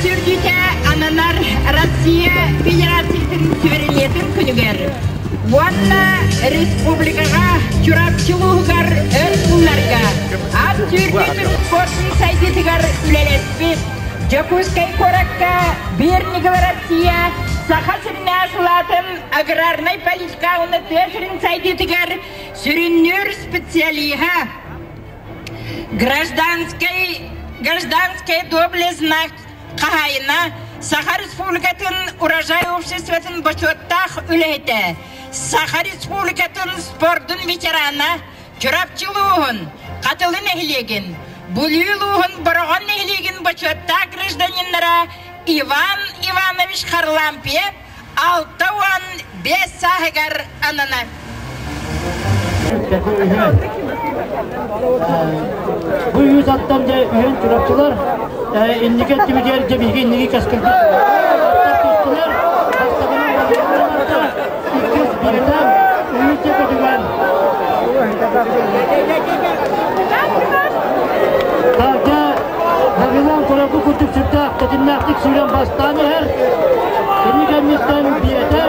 сүүрдүүтэ ананар Россия Федерациятын суверенитетын күнүгэр уонна республикаҕа Чурапчы улууһугар өр сылларга ат сүүрдүүтүн спордун сайдыытыгар үлэлэспит Дьокуускай куоракка Биир ньыгыл Россия Саха сиринээҕи салаатын аграрнай политика уонна тыа сирин сайдыытыгар сүрүннүүр специалиһа Гражданскай, гражданская доблесть знак хаһаайына Саха Республикатын урожай обществотын бочуоттаах үлэһитэ, Саха Республикатын спордун ветерана, Чурапчы улууһун Хатылы нэһилиэгин, Бүлүү улууһун Бороҕон нэһилиэгин бочуоттаах гражданиннара Иван Иванович Харлампьев 65 сааһыгар ананар. Бу үс аттан дьэ үһүн чурапчылар инники өттүбүтүгэр дьэ биһиги инники кэскилбит түстүлэр. Бастакынан иккис Биритан, үһүс дьэ Көтүгэн. Дьэ Вавилон курапы курдук сүрдээх тэтимнээхтик сүүрэн бастаан иһэр. Кини кэнниттэн биэтэ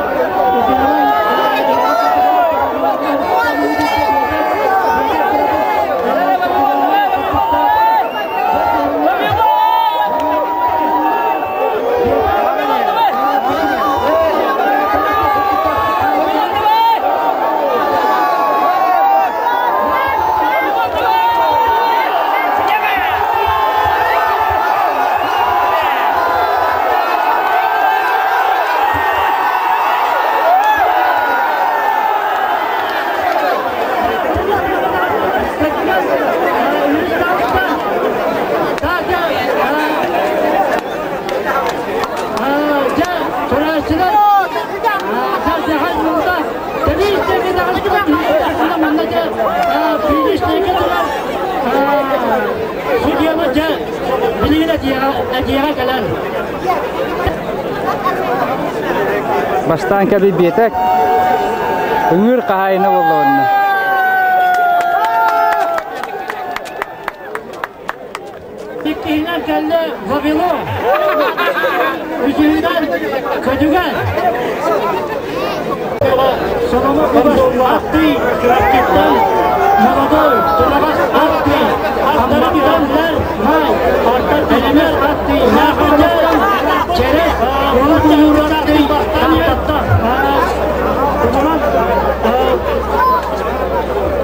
Бастаан кэлбит биэтэк ыҥыыр хаһаайына буолла уонна. Иккиһинэн кэллэ Вавилон. Үсүһүнэн Көдүгэн. Соломо Аттый Чурапчыттан Молодой Туравас Аттый Аттар Май Аттар Элемер Аттый Наахардан Чэрэ Улуу Аттый Тааттаттан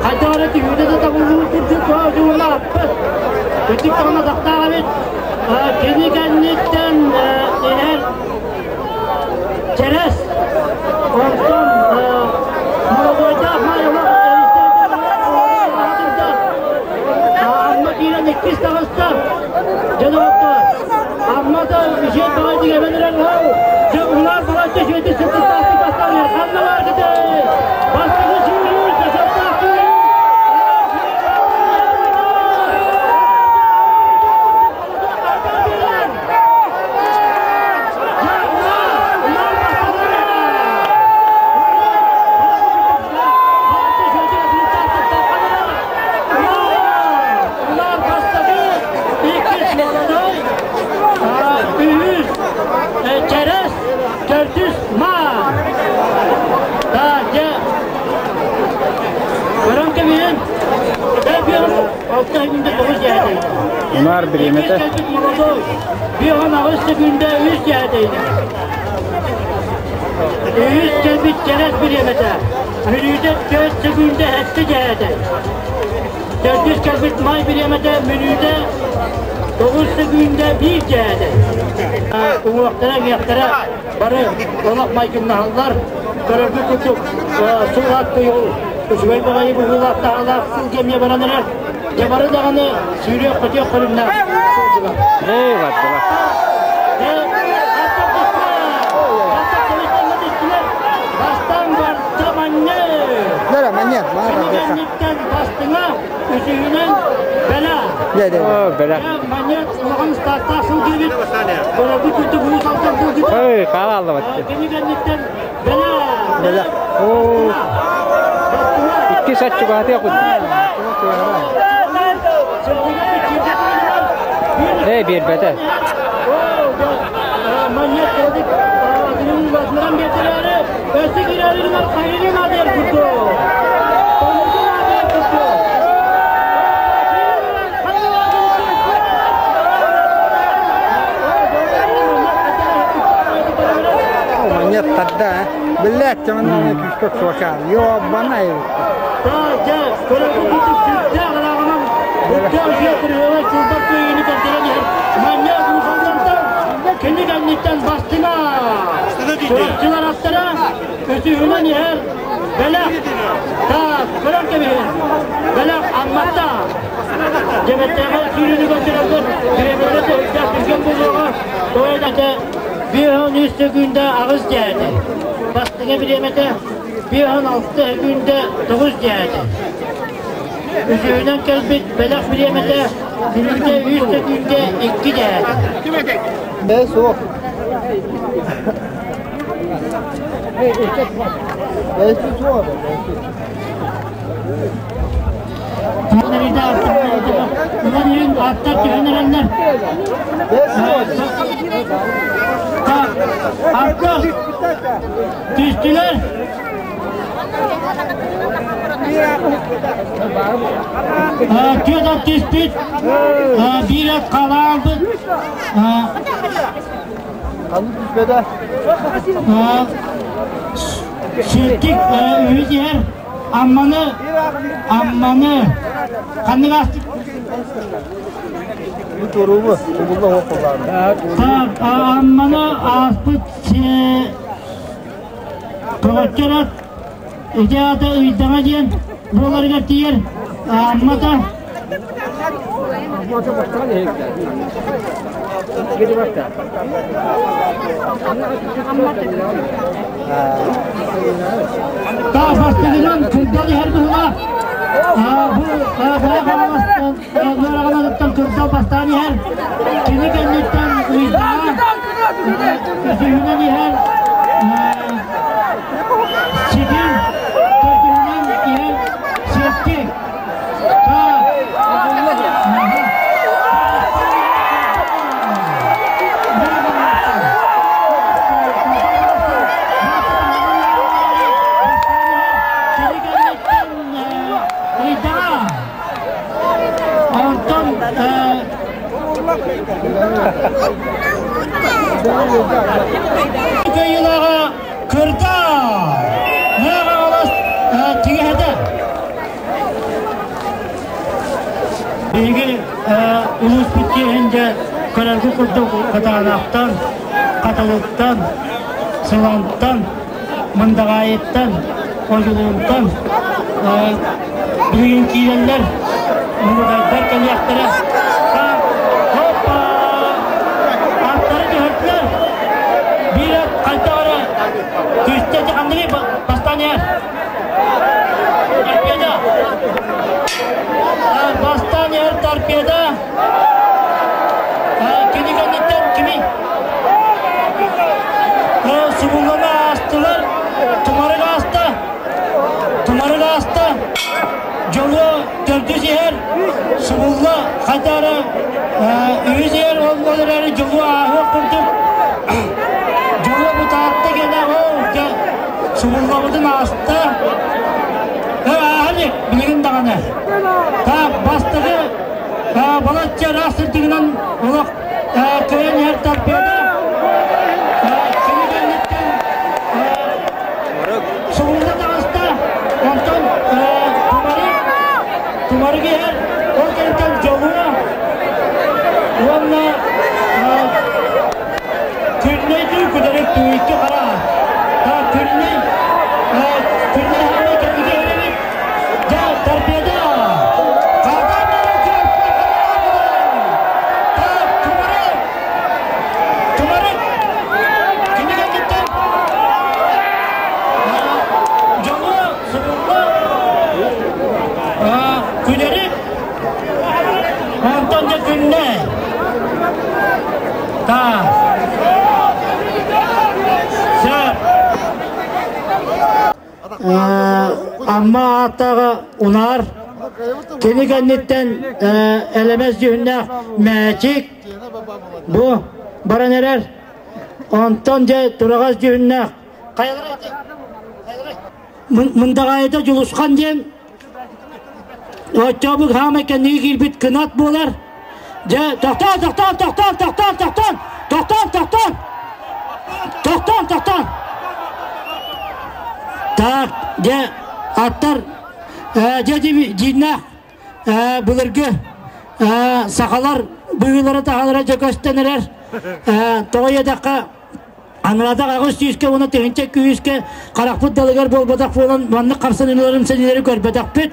Хайдах эрэ түһүүтэ да табыллыбыт курдук дьуурла аппыт. Өтүк даҕаны атахтаах эбит. Кини кэнниттэн иһэр Чэрэс. Онтон молодойдаах Майалар Амма киирэн иккис таҕыста. Дьэ доҕоттор, Амма да үчүгэй баҕайытык эбэн эрэр Дьэ улаар балачча үчүгэйдик сыттыктаахтык бастаан ханна бааргытый? Бастакы сүүрүү, сасаттаах сүүрүү! Үһүс, чэрэс, төрдүс маа. Дьэ, көрөн кэбиһин. Алта күндэ тоҕус дьээтэй. Унаар бириэмэтэ. Биоҕун аҕыс секүндэ үс дьээтэй. Үһүс кэлбит чэрэс бириэмэтэ. Мүнүүтэ төрт секүндэ сэттэ дьээтэй. Төрдүс кэлбит май бириэмэтэ мүнүүтэ тоҕус секүндэ биир дьээтэй. Уҥуохтара, иҥиэхтэрэ бары олох майгыннаһаллар. Көрөргүт курдук сыл аттый ол үчүгэй баҕайы быһыылаах таһаалаах сылгы эмиэ баран эрэр. Дьэ бары даҕаны сүүрүөх-көтүөх көрүҥнээх сылдьылар. Эй, бардылар. Бастаан барда манньы. Лера, манньы. Кэнниттэн бастыҥа, үсүһүнэн бэлэ. О, бэлэ. Манньы улахан стартаах сылгы эбит. Көрөргүт курдук улуус алтан сылгыта. Ой, хаалаллыбат. Кини кэнниттэн бэлэ. Бэлэ. Оо. Икки саччугаатыа курдук. Ээ, биэрбэтэ. Манньыат кыратык атынын улаатыннаран биэрдилээри, өссө киирээри гынар хайыгын аадыйар курдук. Тоннутун аадыйар курдук. Манньыат тарда, биллээт чаманнааны күүскэ суокаан. Йобанай. Дьэ, көрөргө курдук сүрдээх ырааҕынан үрдээх үчүгэй кырыһыабай чулбар кыайыыны көрдөрөн иһэр Манньыат Уус-Алдантан кини кэнниттэн бастыҥа Чурапчылар аттара үсүһүнэн иһэр бэлэх так көрөн кэбиһин бэлэх Амматта Дьэбэттээҕи сүүрүүнү көрдөрөргөр бириэмэлэрэ төһүктээх түргэн буолуоҕа тоойдата 53 сөкүүндэ 8 дьээтэ бастыҥа бириэмэтэ 56 сөкүүндэ 9 дьээтэ Үсүһүнэн кэлбит бэлэх бириэмэтэ мүнүүтэ 3 сөкүүндэ 2 дьээтэ Бэс суох. Бэс суох. Ылан иһин аттар түһэн эрэллэр. Бэс суох. Так, аттар түстүлэр. Түөрт ат түспүт, биир ат халаалбыт. Ханнык түспэтэ? Сүрдүк үһүс иһэр Амманы, Амманы ханнык астык? Бу туругу тубулла хокулаан. Так, Амманы ааспыт көҕөччөр ат ити аата ыйдаҥа диэн буоларыгар тиийэр Аммата. Таа бастыгынан кырдал иһэр быһыылаах. Бу Ыараҕаларыттан кырдал бастаан иһэр. Кини кэнниттэн ыйдаҕа үсүһүнэн иһэр. Ситим төрдүһүнэн иһэр Сиэкки. Онтон кыайыылааҕа Кырда Мэҕэ тигэһэтэ. Биһиги улууспут киэһинде көрөргө курдук Кытаанахтан, Хатылыттан, Сылантан, Мындаҕаайыттан, Одьулуунтан билигин киирэллэр, муҥутайдар кэлиэхтэрэ. Хоппа! Аттары түһэрдилэр. Биир ат хайдах эрэ түстэ ханныгый бастаан иһэр. Торпеда. Бастаан иһэр торпеда. Кини кэнниттэн кимий? Субуллана аастылар, тумарык ааста, тумарык ааста, дьолуо төрдүс иһэр, субулла хайда эрэ үһүс иһэр, ол эрээри дьолуо ааһыах курдук, дьолуо бутаатта гэнэ, ол субуллабытын ааста, ааһан билигин даҕаны. Так, бастакы балачча ыраас сырдыгынан олох кыайан иһэр торпеда кини кэнниттэн субулла таҕыста, онтон тумарык тумарык иһэр, ол кэнниттэн дьолуо уонна күннэйдүү күдэрик икки хара күннэй күннэй хаамай кэнники иһэр эбит. Дьэ, торпеда! Тумарык! Кини кэнниттэн дьолу субулла күнэрик онтон да күннэ та сөп. Амма ааттааҕа Унаар, кини кэнниттэн элэмэс дьүһүннээх Мээчик, бу. баран эрэр. Онтон дьэ тураҕас дьүһүннээх хайалара Мындаҕаайыта Дьулусхан диэн оччообук хаамай кэнниги киирбит кынат буолар. Дьэ, тохтоон, тохтоон, тохтоон, тохтоон, тохтоон, тохтоон, тохтоон, тохтоон, тохтоон. Так, дьэ, аттар, дьэ, дьииннээх былыргы сахалар быһыылара-таһалара дьэ көстөн эрэр. Тоҕо диэтэххэ, Анаратах 800-кэ уонна 1200-кэ харахпыт далыгар буолбатах буолан маннык харсаныыларын сэниилэри көрбөтөхпүт.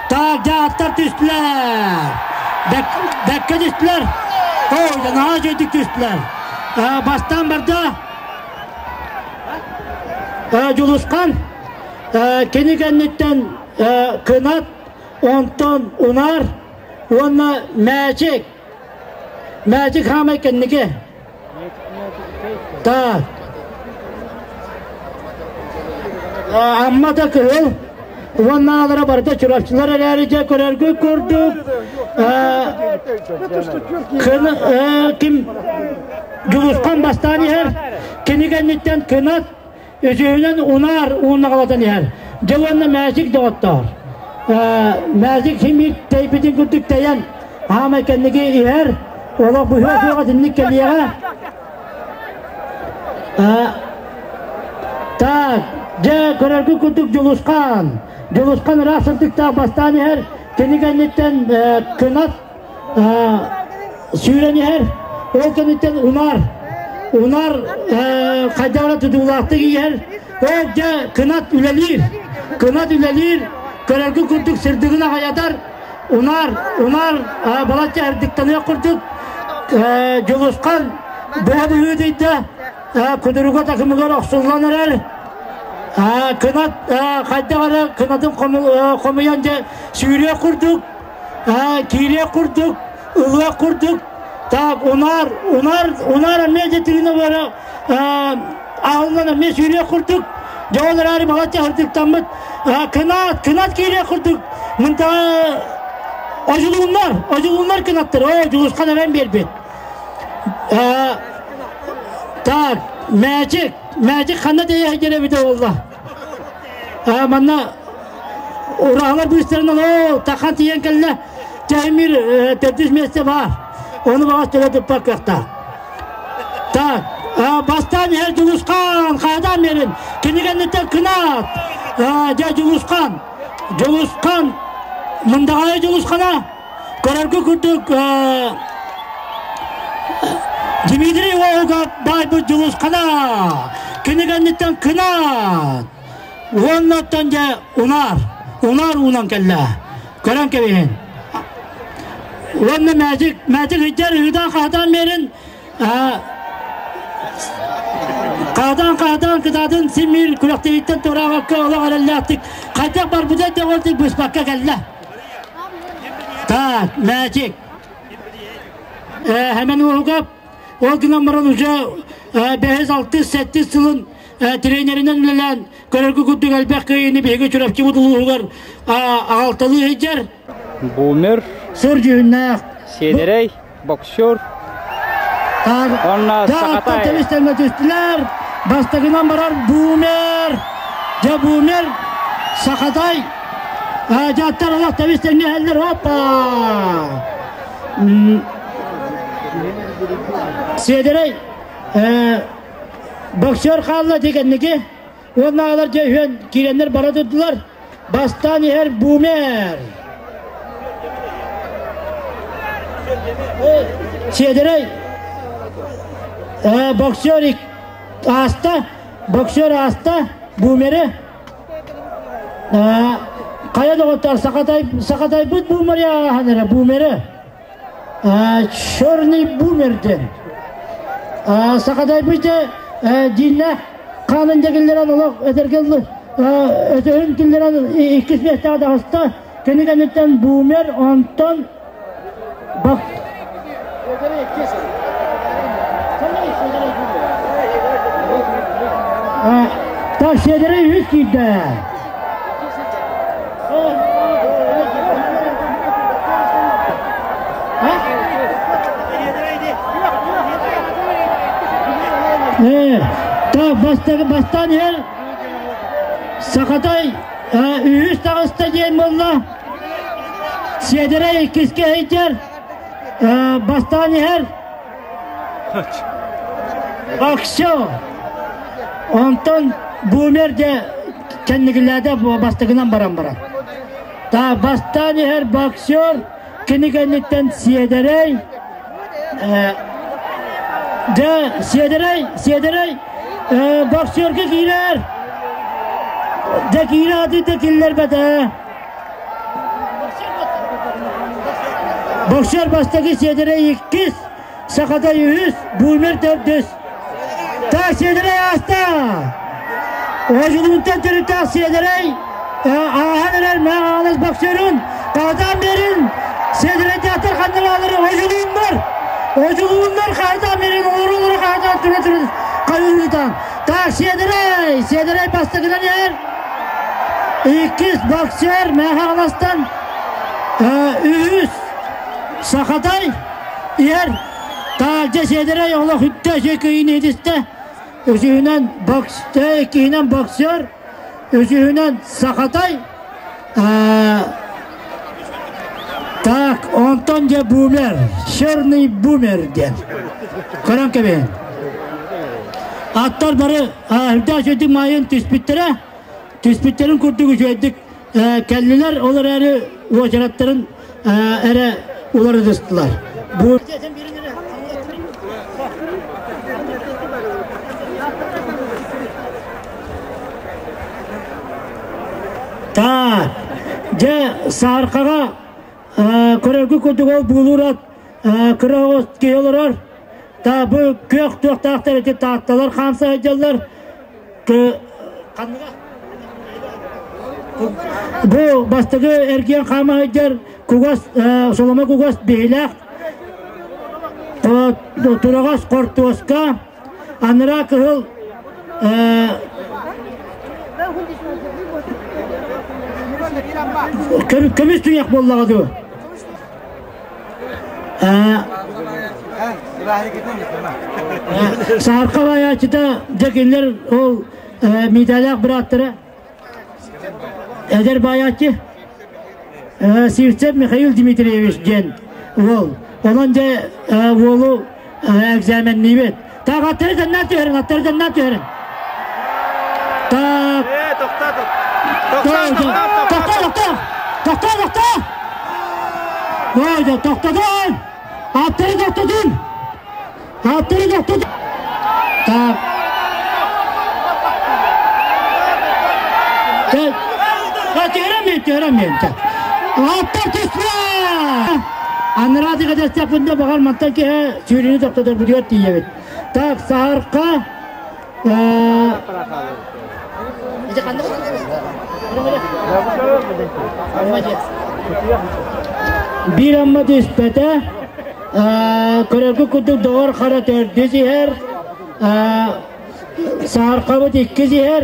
Так, дьэ аттар түстүлэр. Бэккэ түстүлэр. Ой, наһаа үчүгүйдүк түстүлэр. Бастаан барда Дьулусхан, кини кэнниттэн Кынат, онтон Унаар уонна Мээчик. Мээчик хаамай кэнники. Так. Амма да кыһыл уонна аалара барыта чурапчылар эрээри дьэ көрөргүт курдук ким Дьулусхан бастаан иһэр, кини кэнниттэн Кынат үсүһүнэн Унаар уунаҕалатан иһэр. Дьэ уонна Мээчик доҕоттоор. Мээчик химик тэйбитин курдук тэйэн Аамай кэнники иһэр, олох быһыа суоҕа итинник кэлиэҕэ. Так, дьэ көрөргүт курдук Дьулусхан. Дьулусхан ыраах сырдыктаах бастаан иһэр, кини кэнниттэн кынат сүүрэн иһэр, ол кэнниттэн Унар. Унар хайдах эрэ тутуулаахтык иһэр, ол дьэ кынат үлэлиир. Кынат үлэлиир, көрөргүт курдук сырдыгын аҕайатар, Унаар, унаар балачча эрдиктаныах курдук Дьулусхан быһа быһыытыйда, кудуруга такымыгар охсуллан эрэр. Кынат хайдах эрэ кынатын хомуйан дьэ сүүрүөх курдук, киириэх курдук, ылыах курдук. Так, унаар, унаар, унаар эмиэ дьэ тыына бара аһыллан эмиэ сүүрүөх курдук. Дьэ ол эрээри балачча ырдыктаммыт кынат, кынат киириэх курдук. Мынтаҕа одьулууннар, одьулууннар кынаттар, оо, Дьулусхан эбэн биэрбит. Так, мээчик, мээчик ханна тэйэ сылдьар эбитэ буолла? Манна ураһалар быыстарынан оо, тахан тиийэн кэллэ. Чэймир төрдүс миэстэ баар. Ону баҕас төлө туппат кыахтаах. Так, бастаан иһэр Дьулусхан, хаатаан биэрин. Кини кэнниттэн Кынаат. Дьэ, Дьулусхан. Дьулусхан, Мындаҕайы Дьулусхана. Көрөргө курдук Дмитрий Уоһуга баайбыт Дьулусхана. Кини кэнниттэн Кынаат. Уоннаттан дьэ Унаар. Унаар уунан кэллэ. Көрөн кэбиһин. Уонна Мэжик, Мэжик ыйдьар ыһыытаан-хаһытаан биэрин хаһытаан-хаһытаан кытаатын син-биир күрэхтэһииттэн туораабакка олох эрэллээхтик хайдах барбыта дэҕэлтик быспакка кэллэ. Так, Мэжик. Хэмэн уоһугап ол гынан баран уже бэһис, алтыс, сэттис сылын тренеринэн үлэлээн көрөргө курдук элбэх кыайыыны биһиги Чурапчыбыт улууһугар аҕалталыы сылдьар. Бумер. Сыр дьүһүннээх. Сиэдэрэй, боксер. Онно Сахатай. Тэбис-тэҥҥэ түстүлэр. Бастакынан барар Бумер. Дьэ Бумер, Сахатай. Дьаттар олох тэбис-тэҥҥэ иһэллэр. Опа! Сиэдэрэй боксер хаалла дигэнники уонна алар дьэ үһүөн киирэннэр бара турдулар. Бастаан иһэр Бумер. Сиэдэрэй боксер ааста, боксер ааста Бумеры. Хайа доҕоттор, сахатайбыт Бумер ааһан эрэ, Бумеры. Черный бумер диэн. Сахатайбыт дьэ дииннээх хаанын дьэ киллэрэн олох этэргэ өтөһүн киллэрэн иккис миэстэҕэ таҕыста. Кини кэнниттэн бумер, онтон бак Так, Сиэдэрэй үһүс киирдэ. Э, та бастаан иһэр Сахатай үһүс таҕыста диэн буолла. Сиэдэрэй иккискэ сылдьар. Бастаан иһэр Боксер. Онтон бумер дьэ кэнникилээдэ бастакынан баран баран. Та бастаан иһэр боксер кини кэнниттэн Сиэдэрэй дьэ Сиэдэрэй Сиэдэрэй боксерга киирэр. Дьэ киирэ атыыта киллэрбэтэ. Боксер бастакы Сиэдэрэй иккис, Сахата үһүс, Бумер төрдүс. Так, Сиэдэрэй ааста! Одьулуунтан төрүттээх Сиэдэрэй ааһан эрэр Маҕалас боксерун хаатаан берин Сиэдэрэйдээхтэр ханналаалары Одьулууннар! Одьулууннар хаатаан берин олору-олору хаатаан тура-тура хайыытан. Так, Сиэдэрэй! Сиэдэрэй бастакынан иһэр. Иккис боксер Мэхаҕаластан үһүс Сахатай иһэр. Таалдьа Сиэдэрэй олох үттэ кыйын иһитистэ. Үсүһүнэн бокс, иккиһинэн боксер, үсүһүнэн Сахатай. Так, онтон дьэ бумер, черный бумер диэн. Көрөн кэбиһин. Аттар бары үрдээх үчүгэйдик маайын түспүттэрэ. Түспүттэрин курдук үчүгэйдик кэллилэр, ол эрээри уочараттарын эрэ уларытыстылар. Бу Так, дьэ сааркаҕа көрөргү курдук ол буулуур ат кыра оҕус киһи олорор. Та бу күөх туохтаахтар ити таатталар хаамса сылдьаллар. Ханныга? Бу бастакы эргиэн хаама сылдьар кугас соломо кугас биһилэх тураҕас хортуоска анараа кыһыл көмүс туйах буоллаҕа дуу Саарка баайааччыта дьэ кинилэр ол Миитээлээх бырааттара эдэр баайааччы Сивцев Михаил Дмитриевич диэн уол. Онон дьэ уолу экзаменниибит. Так, аттары дьаннаан түһэрин, аттары дьаннаан түһэрин. Так. Тохтоо, тохтоо, тохтоо, тохтоо, тохтоо. Ой, да, тохтотун! Аттары тохтотун! Аттары тохтотун! Так. Түһэрэн түһэрэн Аттар түспэ! Анараа дыгадастаппында баҕар мантан киһи сүүрүүнү тохтоторбутугар тиийэбит. Так, Саарка Биир амма түспэтэ, көрөргө курдук доҕор хара төрдүс иһэр, сааркабыт иккис иһэр,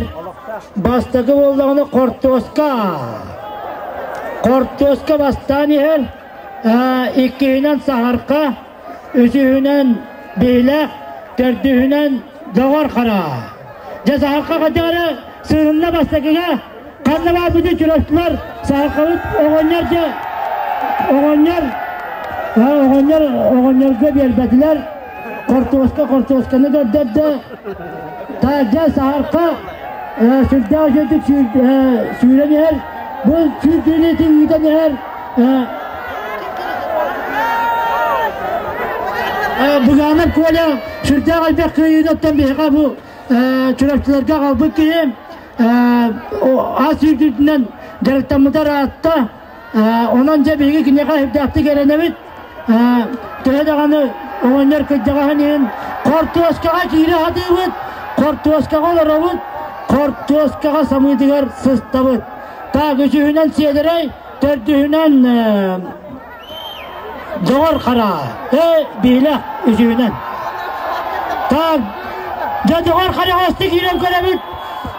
бастакы буоллаҕына хортуоска. Хортуоска бастаан иһэр, иккиһинэн саһарка, үсүһүнэн биһилэх, төрдүһүнэн доҕор хара. Дьэ саһарка хайдах эрэ сыһынна бастакыга, ханна баарбыты чурастылар, саһаркабыт оҕонньор дьэ оҕонньор оҕонньор оҕонньорго биэрбэтилэр, хортуоска хортуосканы көрдөрдө, дьэ саһарка сүрдээх үчүгдүк сүүрэн иһэр, бу сүүрдүүнү ыытан иһэр Буганов Коля сүрдээх элбэх кыайыыны биһиэхэ бу Чурапчыларга аҕалбыт киһи ас сүүрдүүтүнэн дьарыктаммыта ыраатта. Онон дьэ биһиги киниэхэ сүрдээхтик эрэнэбит. Төһө даҕаны оҕонньор кырдьаҕаһын иһин хортуоскаҕа киирэ сатыыбыт, хортуоскаҕа олоробут, хортуоскаҕа самыытыгар сыстабыт. Так, үсүһүнэн сиэдэрэй, Төрдүһүнэн Доҕор хара, биһилэх үсүһүнэн. Так, дьэ доҕор хараҕасты киирэн көрөбүт,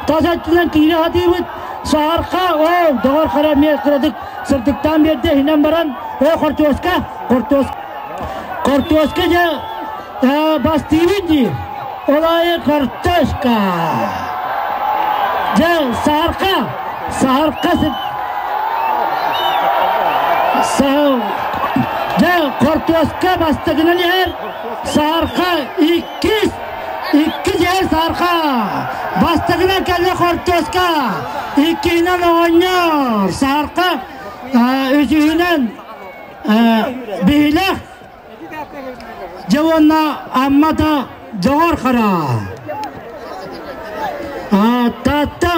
тас өттүнэн киирэ сатыыбыт, саһарха, оо, доҕор хара эмиэ кыратык сырдыктаан биэрдэ, иһинэн баран, оо, хортуоска, хортуоска, хортуоска дьэ бастыыбын диир. Ол аайы картошка. Дьэ, саарка, саарка Дьэ, хортуоска бастакынан иһэр, саарка иккис, иккис иһэр саарка. Бастакынан кэллэ хортуоска, иккиһинэн оҕонньор, саарка, үсүһүнэн биһилэх, Дьэ уонна Аммата Дьоҕор Хара. Таатта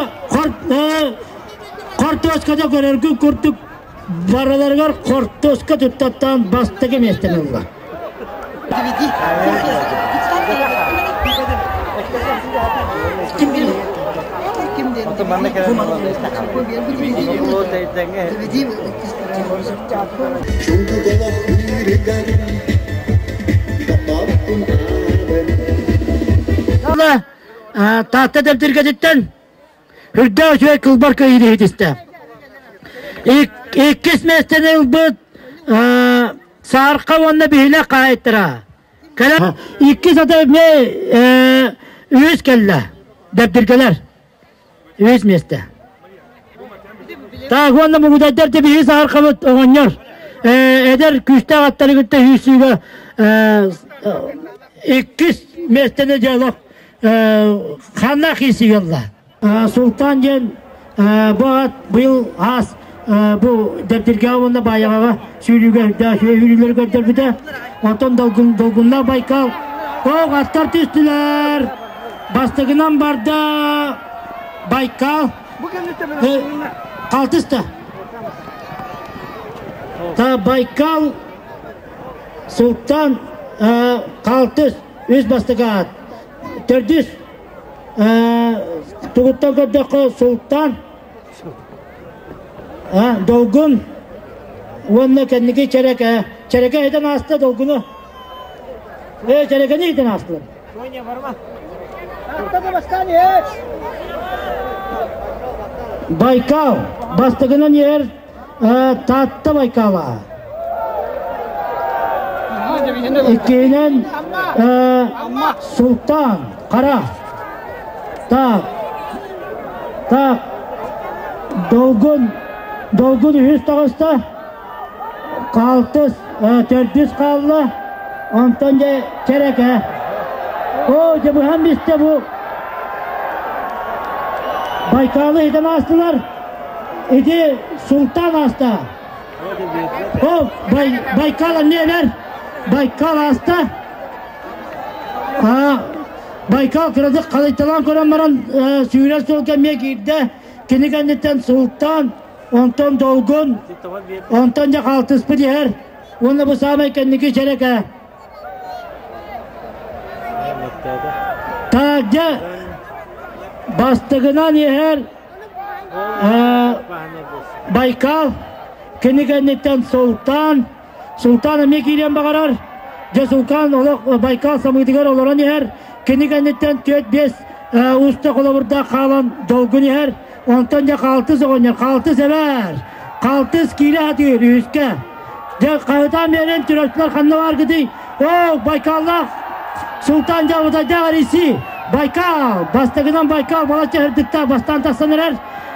хортуоската көрөргүн курдук барыларыгар хортуоска туттаттаан бастакы миэстэни ылла. Таатта дэбдиргэтиттэн үрдээх үчүгэй кылбар кыайыыны иһитистэ. Иккис миэстэни ылбыт Саарка уонна Биһилэх хаһаайыттара. Иккис ата эмиэ үһүс кэллэ. Дэбдиргэлэр. Үһүс миэстэ. Так уонна мугудайдар да биһи сааркабыт оҕонньор эдэр күүстээх аттары кытта сүүрсүүгэ иккис миэстэни дьолох ханна киирсигэ ылла. Султан диэн бу ат быйыл аас бу Дэбдиргэҕэ уонна Баайаҕаҕа сүүрүүгэ сүүрүүлэри көрдөрбүтэ. Онтон Долгуннаах Байкал оох аттар түстүлэр. Бастакынан барда Байкал. Халтыста. Та Байкал Султан Халтыс үс бастакы аат. Төрдүс тугуттан көрдөххө Султан Долгун уонна кэнники Чэрэкэ. Чэрэкэ этэн ааста Долгуну. Чэрэкэни этэн аастылар. Байкал бастакынан иһэр Таатта Байкала. Иккиһинэн Султан Хара. Так. Так. Долгун Долгун үһүс таҕыста. Хаалтыс, төрдүс хаалла, онтон дьэ чэрэкэ. Оо, дьэ быһан бистэ бу. Байкалы иһитэн аастылар. Ити Султан ааста. О, Байкал эмиэ эбэр. Байкал ааста. Байкал кыратык халыйталаан көрөн баран сүүрэр суолга эмиэ киирдэ. Кини кэнниттэн Султан Онтон долгун, онтон дьэ хаалтыспыт иһэр. Уонна бу саамай кэнники чэрэкэ. Так, дьэ, бастакынан иһэр Байкал, кини кэнниттэн Султан, Султан эмиэ киириэн баҕарар. Дьэ Султан олох Байкал самыытыгар олорон иһэр. Кини кэнниттэн 4-5 уста холобурдаах хаалан долгун иһэр. Онтон дьэ хаалтыс оҕонньор, хаалтыс эбээр, хаалтыс киирэ сатыыр үһүскэ. Дьэ хаһытаан биэрэн түрөстүлэр ханна бааргытый? Оо, Байкаллаах Султан дьэ Утайдаах эрийсии. Байкал, бастакынан Байкал балачча сырдыктаах бастаан тахсан эрэр.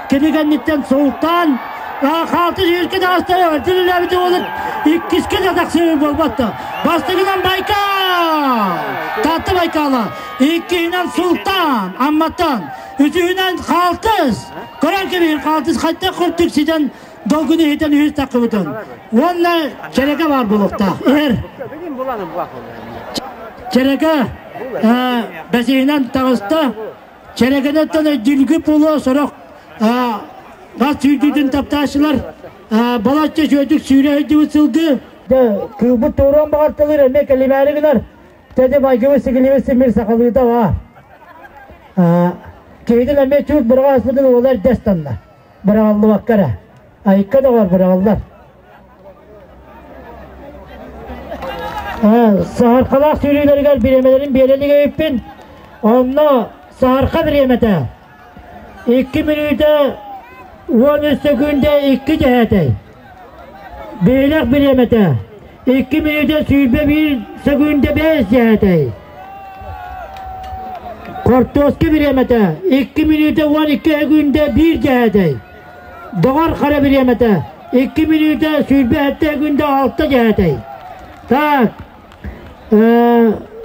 Кини кэнниттэн Султан хаалтыс үһүскэ таҕыстара, тилилээбит уолун иккискэ да тахсыы буолбатта. Бастакынан Байкал! Таатта Байкала. Иккиһинэн Султан, Амматтан. Үсүһүнэн хаалтыс! Көрөн кэбиһин хаалтыс хайдах курдук ситэн долгуну иһитэн үһүс таххыбытын. Уонна чэрэкэ баар буолуохтаах. Иһэр. Чэрэкэ бэсиһинэн таҕыста. Чэрэкэнэттэн өйдүүлгү буолуо сорох газ сүүрдүүтүн таптааччылар балачча үчүгэйдик сүүрэ сылдьыбыт сылгы. Кыылбыт туоруон баҕарталыыр эмиэ кэлимээри гынар. Тэди майгыбыт сигилибит симир сахалыыта баар. Киһитин эмиэ чуут быраҕа аспытын уола эрдэ ыстанна. Быраҕаллыбакка эрэ. Айыкка доҕор быраҕаллар. Саһархалаах сүүрүүлэригэр бириэмэлэрин биэрэ илик эбиппин. Онно саһарха бириэмэтэ 2 мүнүүтэ 13 сөкүүндэ 2 дьэһээтэй. Биһилэх бириэмэтэ 2 мүнүүтэ 21 сөкүүндэ 5 дьэһээтэй. Хортуоска бириэмэтэ 2 мүнүүтэ 12 секүндэ 1 дьэһээтэй. Доҕор хара бириэмэтэ 2 мүнүүтэ 27 секүндэ 6 дьэһээтэй. Так,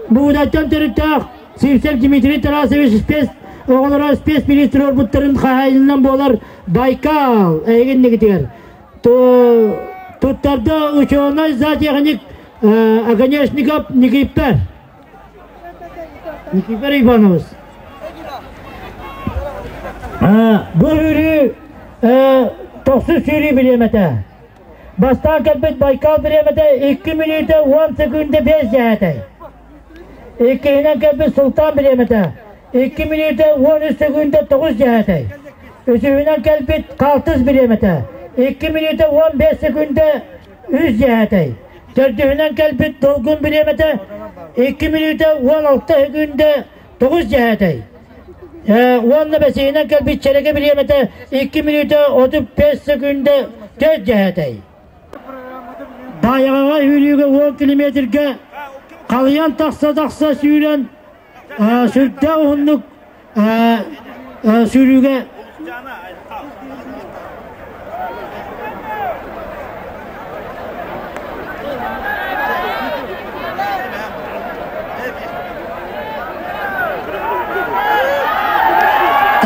Буудаттан төрүттээх Сивцев Дмитрий Тарасович спец оҕолоро спецминистр орбуттарын хаһаайынынан буолар Байкал эйигиннигитигэр туттарда ученый зоотехник Оконешников Никиппер. Никифор Иванович. Бу сүүрүү тохсус сүүрүү бириэмэтэ. Бастаан кэлбит Байкал бириэмэтэ 2 мүнүүтэ 10 секунда 5 дьэһээтэй. Иккиһинэн кэлбит Султан бириэмэтэ 2 мүнүүтэ 13 секунда 9 дьэһээтэй. Үсүһүнэн кэлбит Халтыс бириэмэтэ 2 мүнүүтэ 15 секунда 3 дьэһээтэй. Төрдүһүнэн кэлбит Долгун бириэмэтэ 2 мүнүүтэ 16 секунда 9 дьэһээтэй. Уонна бэсиһинэн кэлбит Чэрэгэ бириэмэтэ 2 мүнүүтэ 35 секунда 4 дьэһээтэй. Баайаҕаҕа үүрүүгэ 10 километрга халыйан тахса-тахса сүүрэн сүрдээх уһуннук сүүрүүгэ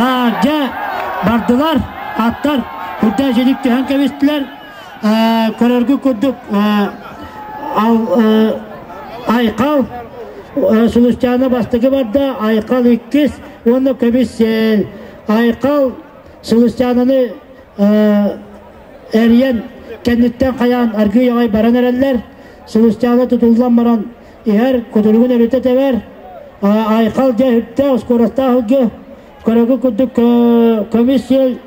Таһырдьа бардылар, аттар үрдээх дьиник түһэн кэбистилэр. Көрөргүт курдук Айхал Сулустаана бастакы барда, Айхал иккис уонна көмүс сиэл. Айхал Сулустаананы эрийэн кэнниттэн хайаан аргыый аҕай баран эрэллэр. Сулустаана тутуллан баран иһэр, кутуругун өрүтэ тэбэр. Айхал дьэ үптээх, скоростаах ылгы. Көрөгү курдук көмүс сиэл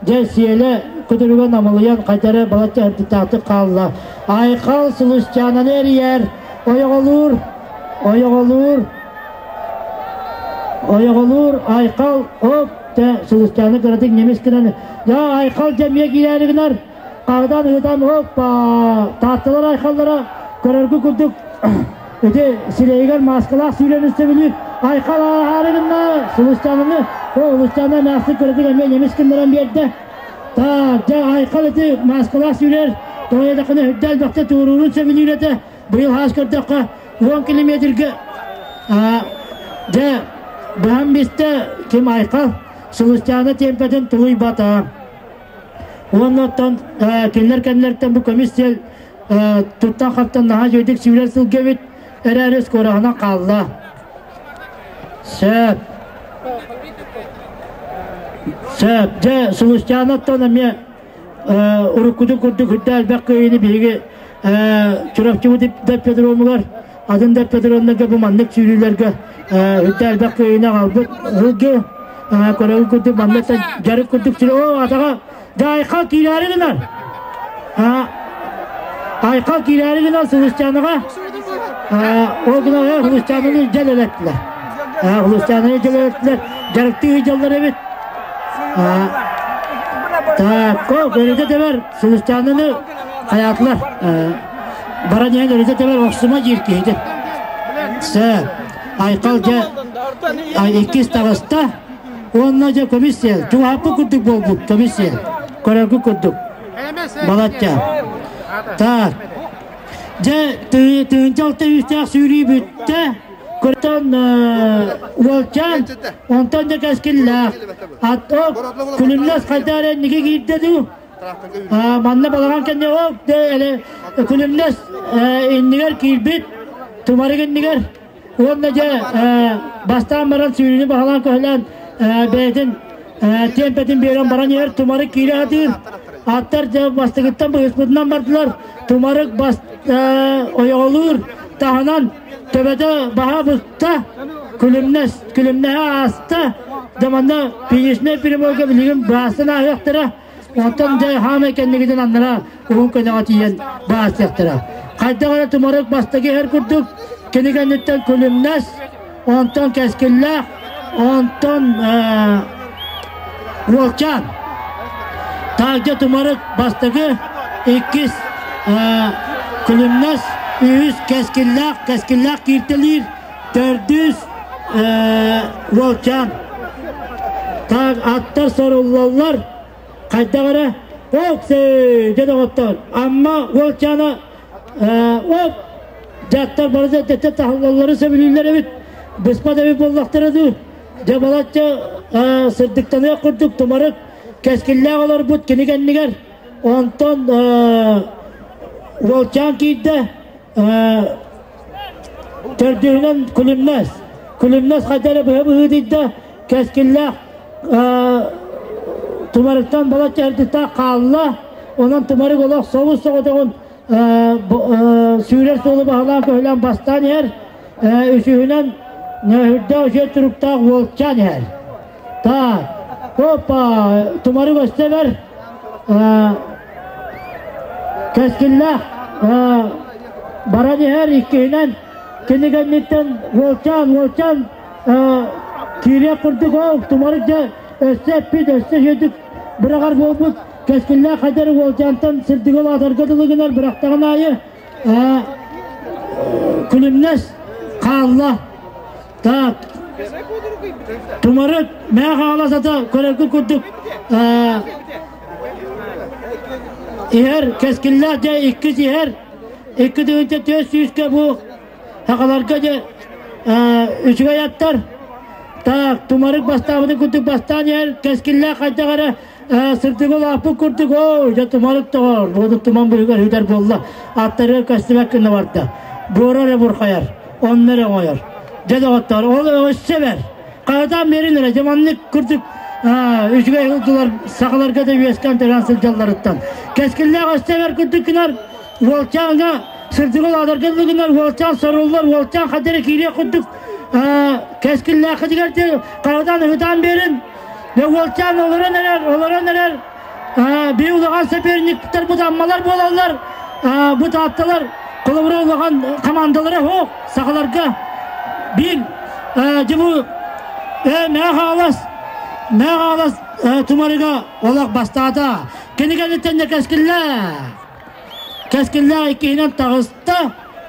дьэ сиэлэ кутуруга намылыйан хайдары балачча ырдытаахтык хаалла. Айхал Сулустаананы эрийэр, ойоҕолуур, ойоҕолуур, ойоҕолуур, Айхал оп дьэ Сулустааны кыратык немец гынан я Айхал дьэ эмиэ киирээри гынар, хаҕыдан ыытан оппа таатталар Айхаллара көрөргү курдук Ити сирэйигэр мааскалаах сүүрэн үстэбилиир Айхал ааһаары гынна Сулустаананы о Сулустаана эмээхсин кыратык эмиэ немец гыннаран биэрдэ. Так, дьэ Айхал ити мааскалаах сүүрэр тоҕо диэтэххинэ үрдэ элбэхтэ туоруурун сөбүлүүр этэ. Быйыл хаас көрдөххө 10 километрга дьэ быһан бистэ ким Айхал Сулустаана темпэтин тулуйбата. Уонна оттон кинилэр кэмнэртэн бу көмүс сиэл туттан-хаптан наһаа үчүгэйдик сүүрэр сылга эбит эрээри скороһынан хаалла. Сөп. Сөп. Дьэ, Сулустаанаттан эмиэ уруккутун курдук үрдэ элбэх кыайыыны биһиги Чурапчыбыт да ипподромугар, атын да ипподромнарга бу маннык сүүрүүлэргэ үрдэ элбэх кыайыыны аҕалбыт сылгы көрөбүт курдук маннык дьарык курдук сир оо атаҕа дьэ айхал киирээри гынар Айхал киирээри гынан Сулустянаҕа ол гынан Хулустянаны дьэлэлэттилэр. Хулустянаны дьэлэлэттилэр. Дьарыктыы дьаллар эбит. Так, өрүтэ тэбэр Сулустянаны хайаатылар. Баран иһэн өрүтэ тэбэр охсума диир киһитин. Сэ, Айхал дьэ иккис таҕыста. Уонна дьэ көмүс сиэл. Чугаһаппыт курдук буолбут көмүс сиэл. Көрөргү курдук. Балачча. Так. Дьэ, тыһыынча алта үүстээх сүүрүү бүттэ. Көртөн уолчаан, онтон да кэскиллээх. Ат оп, күлүмнэс хайда эрэ инники киирдэ дуу? Манна балаҕан кэннэ оп, дэ күлүмнэс иннигэр киирбит, тумарык иннигэр. Уонна дьэ бастаан баран сүүрүүнү баһылаан көһүлээн бэйэтин тиэмпэтин биэрэн баран иһэр Тумарык киирэ сатыыр. Аттар дьэ бастакыттан быһыспытынан бардылар. Тумарык бас ойоҕолуур таһынан төбөтө баһа буста. Күлүмнэс күлүмнэһэ ааста. Дьэ манна финишнэй прямойга билигин баастан ааһыахтара. Онтон дьэ хаамай кэннигитин аннара уһун көнөҕө тиийэн баастыахтара. Хайдах эрэ тумарык бастакы иһэр курдук кини кэнниттэн күлүмнэс, онтон кэскиллээх, онтон уолчаан. Таһырдьа тумарык бастакы, иккис күлүмнэс, үһүс кэскиллээх, кэскиллээх кииртэлиир, төрдүс. Уолчаан. Так, аттар соруллаллар. Хайдах эрэ Оксей дьэ доҕоттор, Амма уолчаана оп дьахтар бары да эрдэттэн таһыллаллары сөбүлүүллэр эбит. Быспат эбит буоллахтара дуу. Дьэ балачча сырдыктаныах курдук тумарык кэскиллээх олорбут кини кэннигэр. Онтон уолчаан киирдэ. Төрдүһүнэн Күлүмнэс. Күлүмнэс хайда эрэ быһа быһыытыйда, кэскиллээх тумарыктан балачча эрдиттээх хаалла. Онон тумарык олох собус соҕотоҕун сүүрэр суолу баһылаан көһүлээн бастаан иһэр. Үсүһүнэн үрдээх үчүгэй туруктаах уолчаан иһэр. Так, опа, тумарык өстө бэр. Кэскиллээх баран иһэр иккиһинэн кини кэнниттэн уолчаан, уолчаан киириэх курдук ол тумарык дьэ өссө эппит, өссө үчүгэйдик быраҕар буолбут. Кэскиллээх хайдар уолчаантан сырдыгы улаатарга дылы гынар бырахтаҕын аайы күлүмнэс хаалла. Так, тумарык мээ хаала сата көрөргүн курдук иһэр кэскиллээх дьэ иккис иһэр 2400-кэ бу сахаларга дьэ үчүгэй аттар так тумарык бастаабытын курдук бастаан иһэр кэскиллээх хайдах эрэ сырдыгы улааппыт курдук оо дьэ тумарык тоҕор буоду туман быһыгар үтэр буолла аттарыгар көстүбэт гына барда буора эрэ бурхайар онно эрэ оҥойор дьэ доҕоттоор ол өссө бэр хаһытаан биэрин эрэ дьэ маннык курдук үчүгэй ылдылар сахаларга да үөскээн төрөөн сылдьалларыттан кэскиллээх өссө бэр курдук гынар уолчааҥҥа сырдыгы улаатарга гынар уолчаан соруллар уолчаан хадда эрэ киириэх курдук кэскиллээххитигэр хаһытаан ыһытаан биэрин Дьэ уолчаан олорон эрэр, олорон эрэр. Биир улахан соперниктар бу Аммалар буолаллар. Бу Таатталар холобура улахан командалара суох сахаларга. Биир дьэ бу Мэҥэ Хаҥалас Мэҥэ Хаҥалас тумарыга олох бастаата. Кини кэнниттэн дьэ кэскиллээх. Кэскиллээх иккиһинэн таҕыста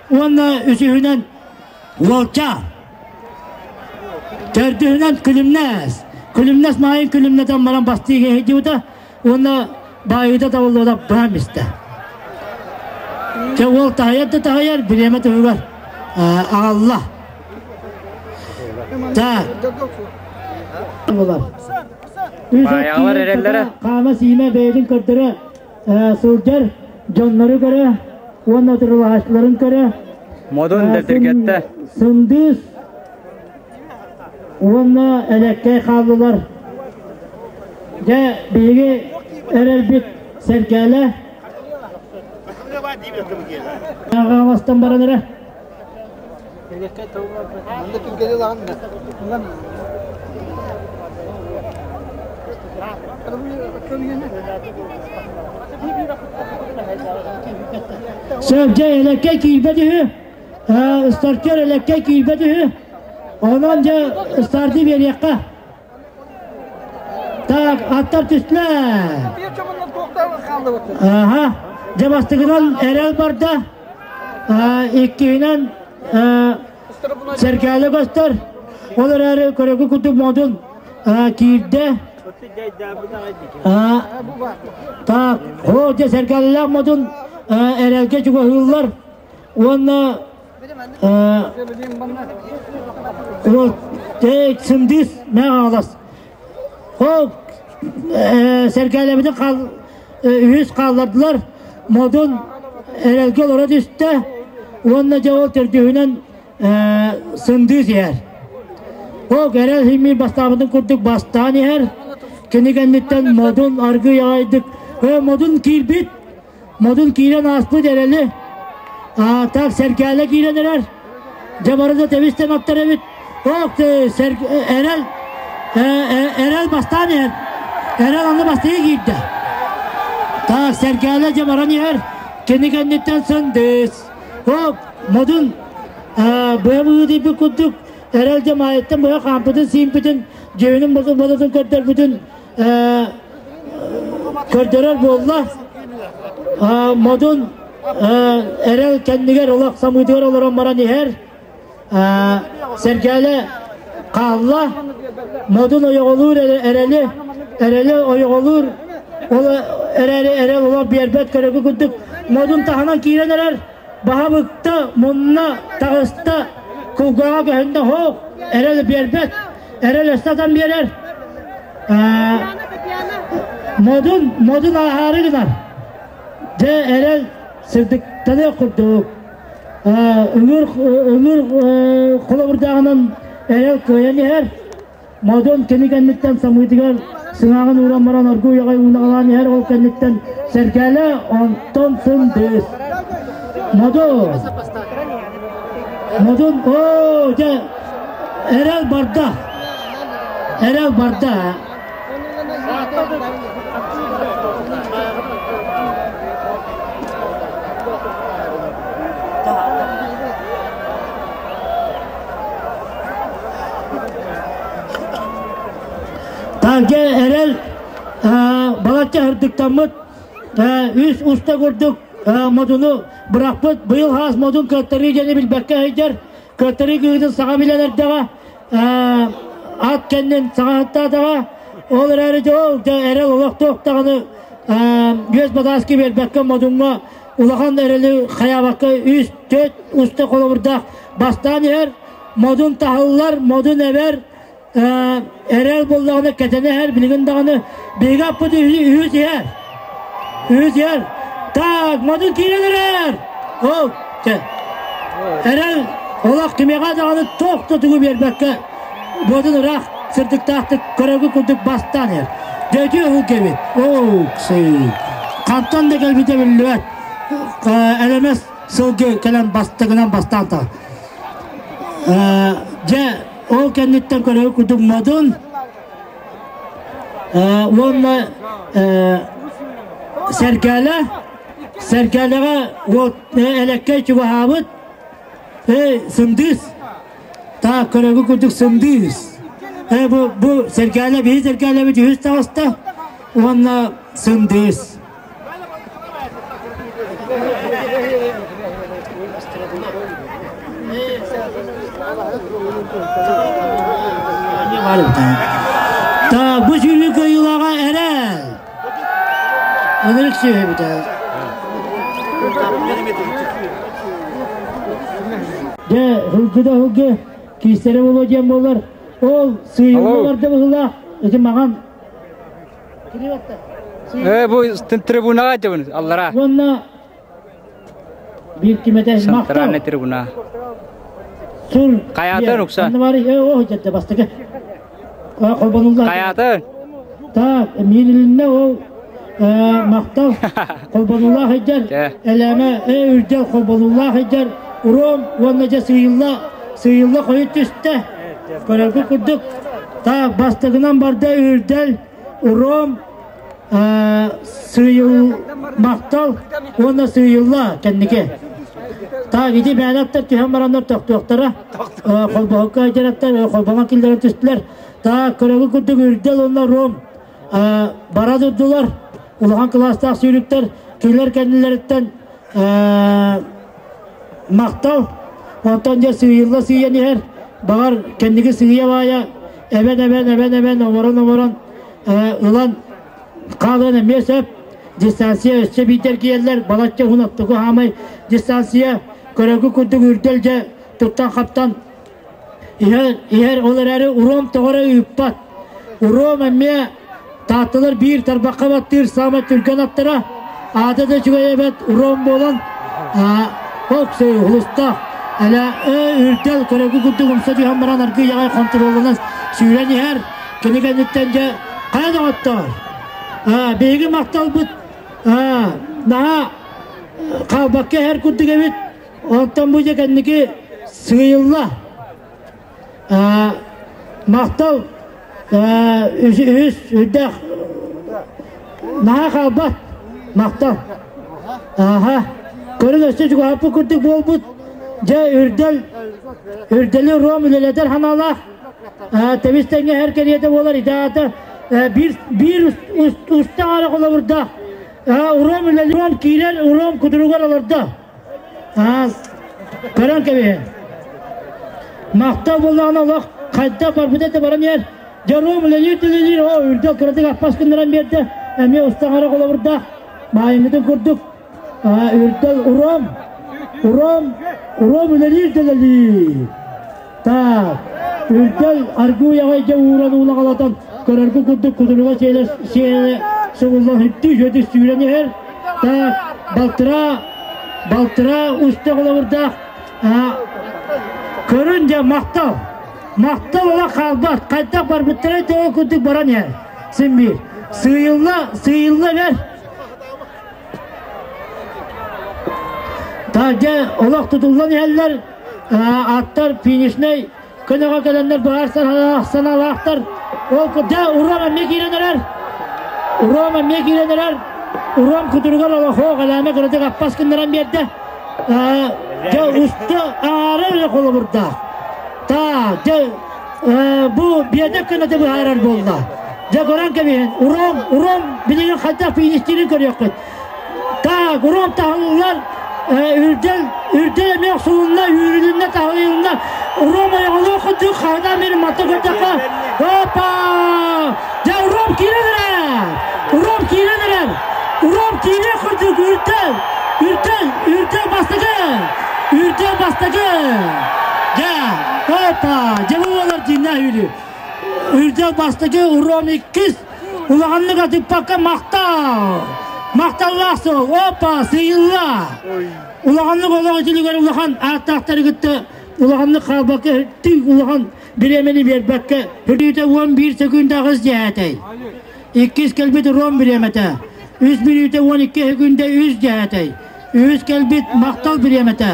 уонна үсүһүнэн Уолчаан. Төрдүһүнэн Күлүмнэс. Күлүмнэс маайын күлүмнэтэн баран бастыыга иһдьибитэ уонна баайыыта табыллыбыта быһан истэ. Чэ уол таһыйар да таһыйар, бириэмэ туһугар аҕалла. Так. Баайаҕалар эрэллэрэ. Хаама-сиимэ бэйэтин көрдөрө сылдьар дьоннору көрө уонна утарылаһааччыларын көрө Модун дэтиргэттэ. Сындыыс уонна Элэккэй хааллылар. Дьэ, биһиги эрэлбит Сэргээлэ. Аҕаҕастан баран эрэ. Сөп, дьэ, элэккэй киирбэт үһү. Стартер элэккэй киирбэт үһү. Онон дьэ старты биэриэххэ. Так, аттар түстүлэр. Аха. Дьэ бастакынан эрэл барда. Иккиһинэн Сэргэлэ көстөр. Ол эрээри көрөгү курдук модун киирдэ. Так, оо дьэ сэргэлээх модун эрэлгэ чугаһыыллар уонна Эй, сындыыс мэ аҕалас. Ол сэргэлэбитин хаал үһүс хааллардылар. Модун эрэлгэ олоро түстэ уонна дьэ ол төрдүһүнэн сындыыс иһэр. Ол эрэл химмир бастаабытын курдук бастаан иһэр. Кини кэнниттэн Модун аргыый аҕайдык Модун киирбит Модун киирэн ааспыт эрэли так сэргээлэ киирэн эрэр. Дьэ бары да тэбистэн аттар эбит. Ох, эрэл эрэл бастаан иһэр. Эрэл аны бастыы киирдэ. Так сэргээлэ дьэ баран иһэр. Кини кэнниттэн сындыыс. Оп, модун быа быһыытыйбыт курдук эрэл дьэ маайыттан быһа хаампытын сиимпитин дьүһүнүн бодотун көрдөрбүтүн көрдөрөр буолла. Модун эрэл кэннигэр олох самыытыгар олорон баран иһэр. Сэргэлэ хаалла. Модун ойоҕолуур эрэли, эрэли ойоҕолуур, ол эрэри эрэл олох биэрбэт көрөгү курдук модун таһынан киирэн эрэр, баһа быкта, мунна таҕыста, кулгааҕа көһүннэ, хоох, эрэл биэрбэт, эрэл өссө атан биэрэр. Модун, модун ааһаары гынар. Дьэ, эрэл сырдыктаныах курдук. Ыҥыр, ыҥыр холобурдааҕынан эрэл кыайан иһэр. Модун кини кэнниттэн самыытыгар сыҥааҕын ууран баран оргууй аҕай уунаҕалаан иһэр, ол кэнниттэн сэргэлэ, онтон сындыыс. Модун! Модун, оо, дьэ, эрэл барда. Эрэл барда. Таһырдьа эрэл балачча ырдыктаммыт үс уста курдук модуну бырахпыт. Быйыл хаас модун кыаттарыы диэни билбэккэ сылдьар. Кыаттарыы кыһыытын саҥа билэн эрдэҕэ. Ат кэннин саҥа аттаатаҕа. Ол эрээри дьэ эрэл олох туох даҕаны үөс батааски биэрбэккэ модуҥҥа улахан эрэли хайаабакка үс, төрт уста холобурдаах бастаан иһэр. Модун таһыллар, модун эбэр, эрэл буоллаҕына кэтэнэ иһэр, билигин даҕаны биһиги аппыт үһүс иһэр. Үһүс иһэр. Так, модун киирэн эрэр! Ол, чэ. Эрэл олох кимиэхэ даҕаны туох да тугу биэрбэккэ, буотун ыраах сырдыктаахтык көрөргө курдук бастаан иһэр. Дьэ, үһү кэбит. Оо, сый. Хантан да кэлбитэ биллибэт. Элэмэс сылгы кэлэн бастыгынан бастаан таҕа. Дьэ, ол кэнниттэн көрөр курдук модун уонна Сэргэлэ, Сэргэлэҕэ уот элэккэй чугаһаабыт сындыыс, таах көрөгү курдук сындыыс. Бу, бу Сэргэлэ, биһи Сэргэлэбит үһүс таҕыста уонна сындыыс. Так, бу сүүрүү кыайыылааҕа эрэл. Ынырык сүөһүбүтэ. Дьэ, һылгы да һылгы, киистэрэ буолуо диэн буолар. Ол сыыйылла барда быһыылаах. Ити маҕан Э, бу трибунаҕа айтабын, аллара. Уонна биир кимэтэ Центральный трибуна. Сур. Хайаатын укса. Анныбары, о, дьэ, бастакы. Холбонулла. Хайаатын. Так, миинилиннэ ол махтал холбонуллаах идэр, элээмэ үрдэл холбонуллаах идэр, уром уонна дьэ сыыйылла, сыыйылла хойут түстэ. Көрөргө курдук, так, бастакынан барда үрдэл, уром, сыыйыл, махтал уонна сыыйылла кэнники. Так, ити бээнэттэр түһэн бараннар тохтуохтара, холбоһукка дьараттар, холбоҥо киллэрэн түстүлэр. Так, көрөгү курдук үрдэл уонна ром бара турдулар. Улахан кылаастаах сүүрүктэр кинилэр кэннилэриттэн Махтал! Онтон дьэ сыыйылла сыыйан иһэр, баҕар кэнники сыыйа-баайа эбэн-эбэн, эбэн-эбэн, оҥорон-оҥорон ылан хаалыан эмиэ сөп. Дистанция өссө биирдэр киирэллэр, балачча уһун оттуку хаамай дистанция көрөргө курдук үрдэл дьэ туттан-хаптан иһэр, иһэр ол эрээри уром тоҕо эрэ ыыппат. Уром эмиэ Таатталар биир тарбахха баттыыр саамай түргэн аттара, аата да үчүгэй эбэт уром буолан, ок улустаах элэ үрдэл көрөгү курдук умса түһэн баран аргыый аҕай хонтуруолланан сүүрэн иһэр. Кини кэнниттэн дьэ хайа доҕоттоор, биһиги махталбыт наһаа хаалбакка иһэр курдук эбит. Онтон бу дьэ кэнники сыыйылла. Махтал үһүс үрдэх наһаа хаалбат махтал. Аха. Көрүн өссө чугаһаппыт курдук буолбут. Дьэ үрдэл үрдэли ром үлэлэтэр ханаалаах тэбис тэҥҥэ эр кэриэтэ буолар идаата биир биир уста аара холобурдаах уром үлэли уром киирэр уром кутуругар олордо. Аас, көрөн кэбиһэ. Махтал буоллаҕына олох Хайдах барбыта да баран иһэр. Дьоруом үлэлиир үлэлиир, оо, үрдэл кыратык аппас гыннаран биэрдэ. Эмиэ устаҥара холобурдаах. Маайыҥҥытын курдук. Үрдэл уром, уром, уром үлэлиир дэлэлиир. Так, үрдэл аргыый аҕай дьэ ууран уулаҕалатан көрөргө курдук кутуруга сиэлэ сиэлэ субуллан үттүү үчүгэйдик сүүрэн иһэр. Так, балтыраа, балтыраа уста холобурдаах. Көрүн дьэ махтал. Махтал ыла хаалбат. Хайдах барбыттара тоҕо курдук баран иһэр. Син биир. Сыыйылла, сыыйылла бэр. Таһырдьа олох тутуллан иһэллэр. Аттар финишнэй көнөҕө кэлэннэр баар санаалаахтар. Ол дьэ Уром эмиэ киирэн эрэр. Уром эмиэ киирэн эрэр. Уром кутуругар олохо галаана кыратык аппас гыннаран биэрдэ. Дьэ уста аара эрэ холобурдаах. Та дьэ бу биэдэк кынаты быһаарар буолла. Дьэ көрөн кэбиһин. Уром, Уром билигин хайдах финистиирин көрүөххүт. Так, Уром таһыллар, үрдэл, үрдэл эмиэ охсулунна, үүрүлүннэ, таһыйылынна. Уром ойоҕолуох курдук хаһыта мин матта көрдөххө. Опа! Дьэ, Уром киирэн эрэр! Уром киирэн эрэр! Уром киирэр курдук үрдэл, үрдэл, үрдэл бастакы! Үрдэл бастакы! Дьэ, опа! Дьэ бу буолар дьиҥнээх үүрүү. Үрдэл бастакы, Уром иккис. Улаханнык атыппакка махтал! Махталлаах суол! Опа, сыйылла! Улаханнык олох итилигэр улахан ааттаахтары кытта улаханнык хаалбакка тый улахан бириэмэни биэрбэккэ хүрүүтэ 11 секунд аҕыс дьэһээтэй. Иккис кэлбит Ром бириэмэтэ. Үс мүнүүтэ 12 секунда үс дьэһээтэй. Үһүс кэлбит Махтал бириэмэтэ.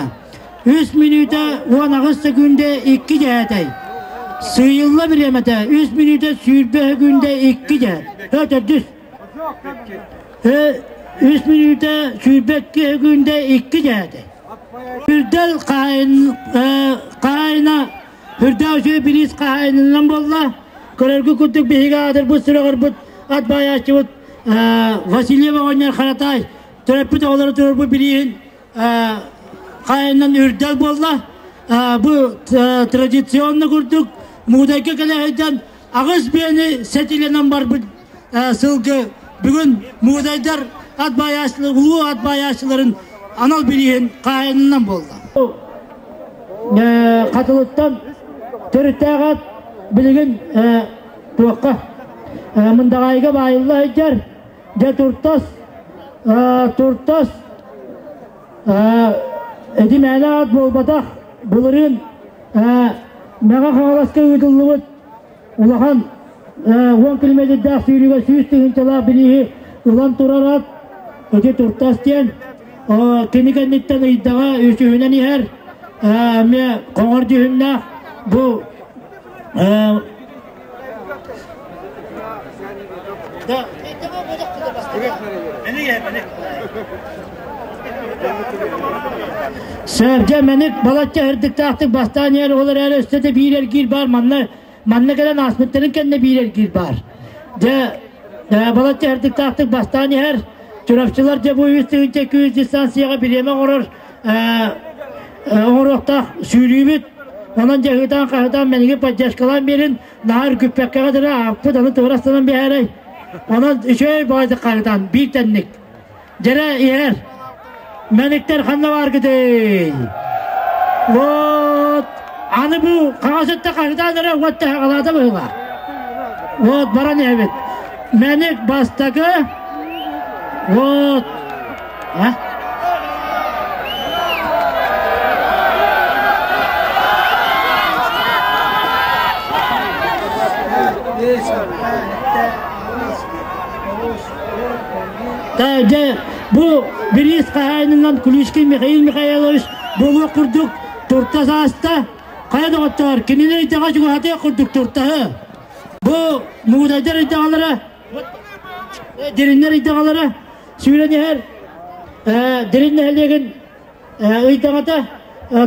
Үс мүнүүтэ 18 секунда икки дьэһээтэй. Сыыйылла бириэмэтэ үс мүнүүтэ 20 секунда икки дьэ. Ө, төрдүс. Үс мүнүүтэ 22 секунда икки дьэһээтэй. Үрдэл хаһаайына үрдээх үчүгэй бириис хаһаайынынан буолла. Көрөргө курдук биһиги аатырбыт сүрэҕирбит ат баайааччыбыт Васильев оҕонньор Харатаай төрөппүт оҕолоро туруорбут бирииһин хаһаайынынан үрдэл буолла. Бу традиционно курдук Муудайга кэлэ сылдьан аҕыс биэни сэтилэнэн барбыт сылгы бүгүн Муудайдар ат баайааччылар улуу ат баайааччыларын анал бирииһин хаһаайынынан буолла. Хатылыттан төрүттээх ат билигин туохха Мындаҕаайыга баайылла сылдьар. Дьэ туртас туртас эти мээнэ ат буолбатах былырыын Мэҥэ Хаҥаласка ыытыллыбыт улахан 10 километрдаах сүүрүүгэ 100 тыһыынчалаах бирииһи ылан турар ат ити туртас диэн кини кэнниттэн ыйдаҕа үсүһүнэн иһэр эмиэ хоҥор дьүһүннээх бу Сэргэ мэник балачча ырдыктаахтык бастаан иһэр ол эрээри өссө да биир эргиир баар манна манна кэлэн ааспыттарын кэннэ биир эргиир баар. Дьэ балачча ырдыктаахтык бастаан иһэр Чурапчылар дьэ бу 3 тыһыынча 200 дистанцияҕа бириэмэ оҥорор оҥоруохтаах сүүрүүбүт. Онон дьэ ыһыытаан-хаһыытаан мэниги поддержкалаан биэрин наһаа үргүппэккэҕэ дылы ааппыт аны туорастанан биһээрэй. Онон үчүгэй баҕайытык хаһыытаан биир тэнник. Дьэрэ иһэр. Мэниктэр ханна бааргытый? Вот аны бу хаҥас өттө хаһыытаан эрэ уот таһаҕалаата быһыылаах. Вот баран иһэбит. Мэник бастакы. Вот. А? Дьэ, бу бириис хаһаайынынан Куличкин Михаил Михайлович буолуох курдук туртас ааста. Хайа доҕоттоор, кинилэр идэҕэ чугаһатыах курдук туртаһы. Бу мугудайдар идэҕэлэрэ, дириннэр идэҕэлэрэ сүүрэн иһэр Дирин нэһилиэгин ыйдаҥата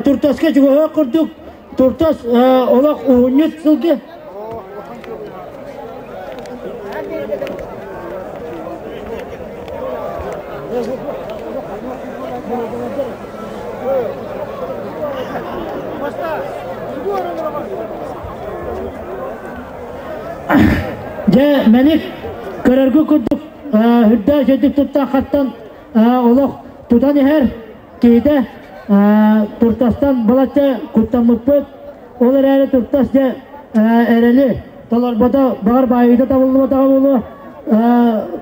туртаска чугаһыах курдук туртас олох уһунньут сылгы. Дьэ, мэник көрөргө курдук үрдээх үчүгэйдик туттан-хаптан олох тутан иһэр киһитэ туртастан балачча куттаммыппыт. Ол эрээри туртас дьэ эрэли толорбото, баҕар баайыыта табыллыбатаҕа буолуо,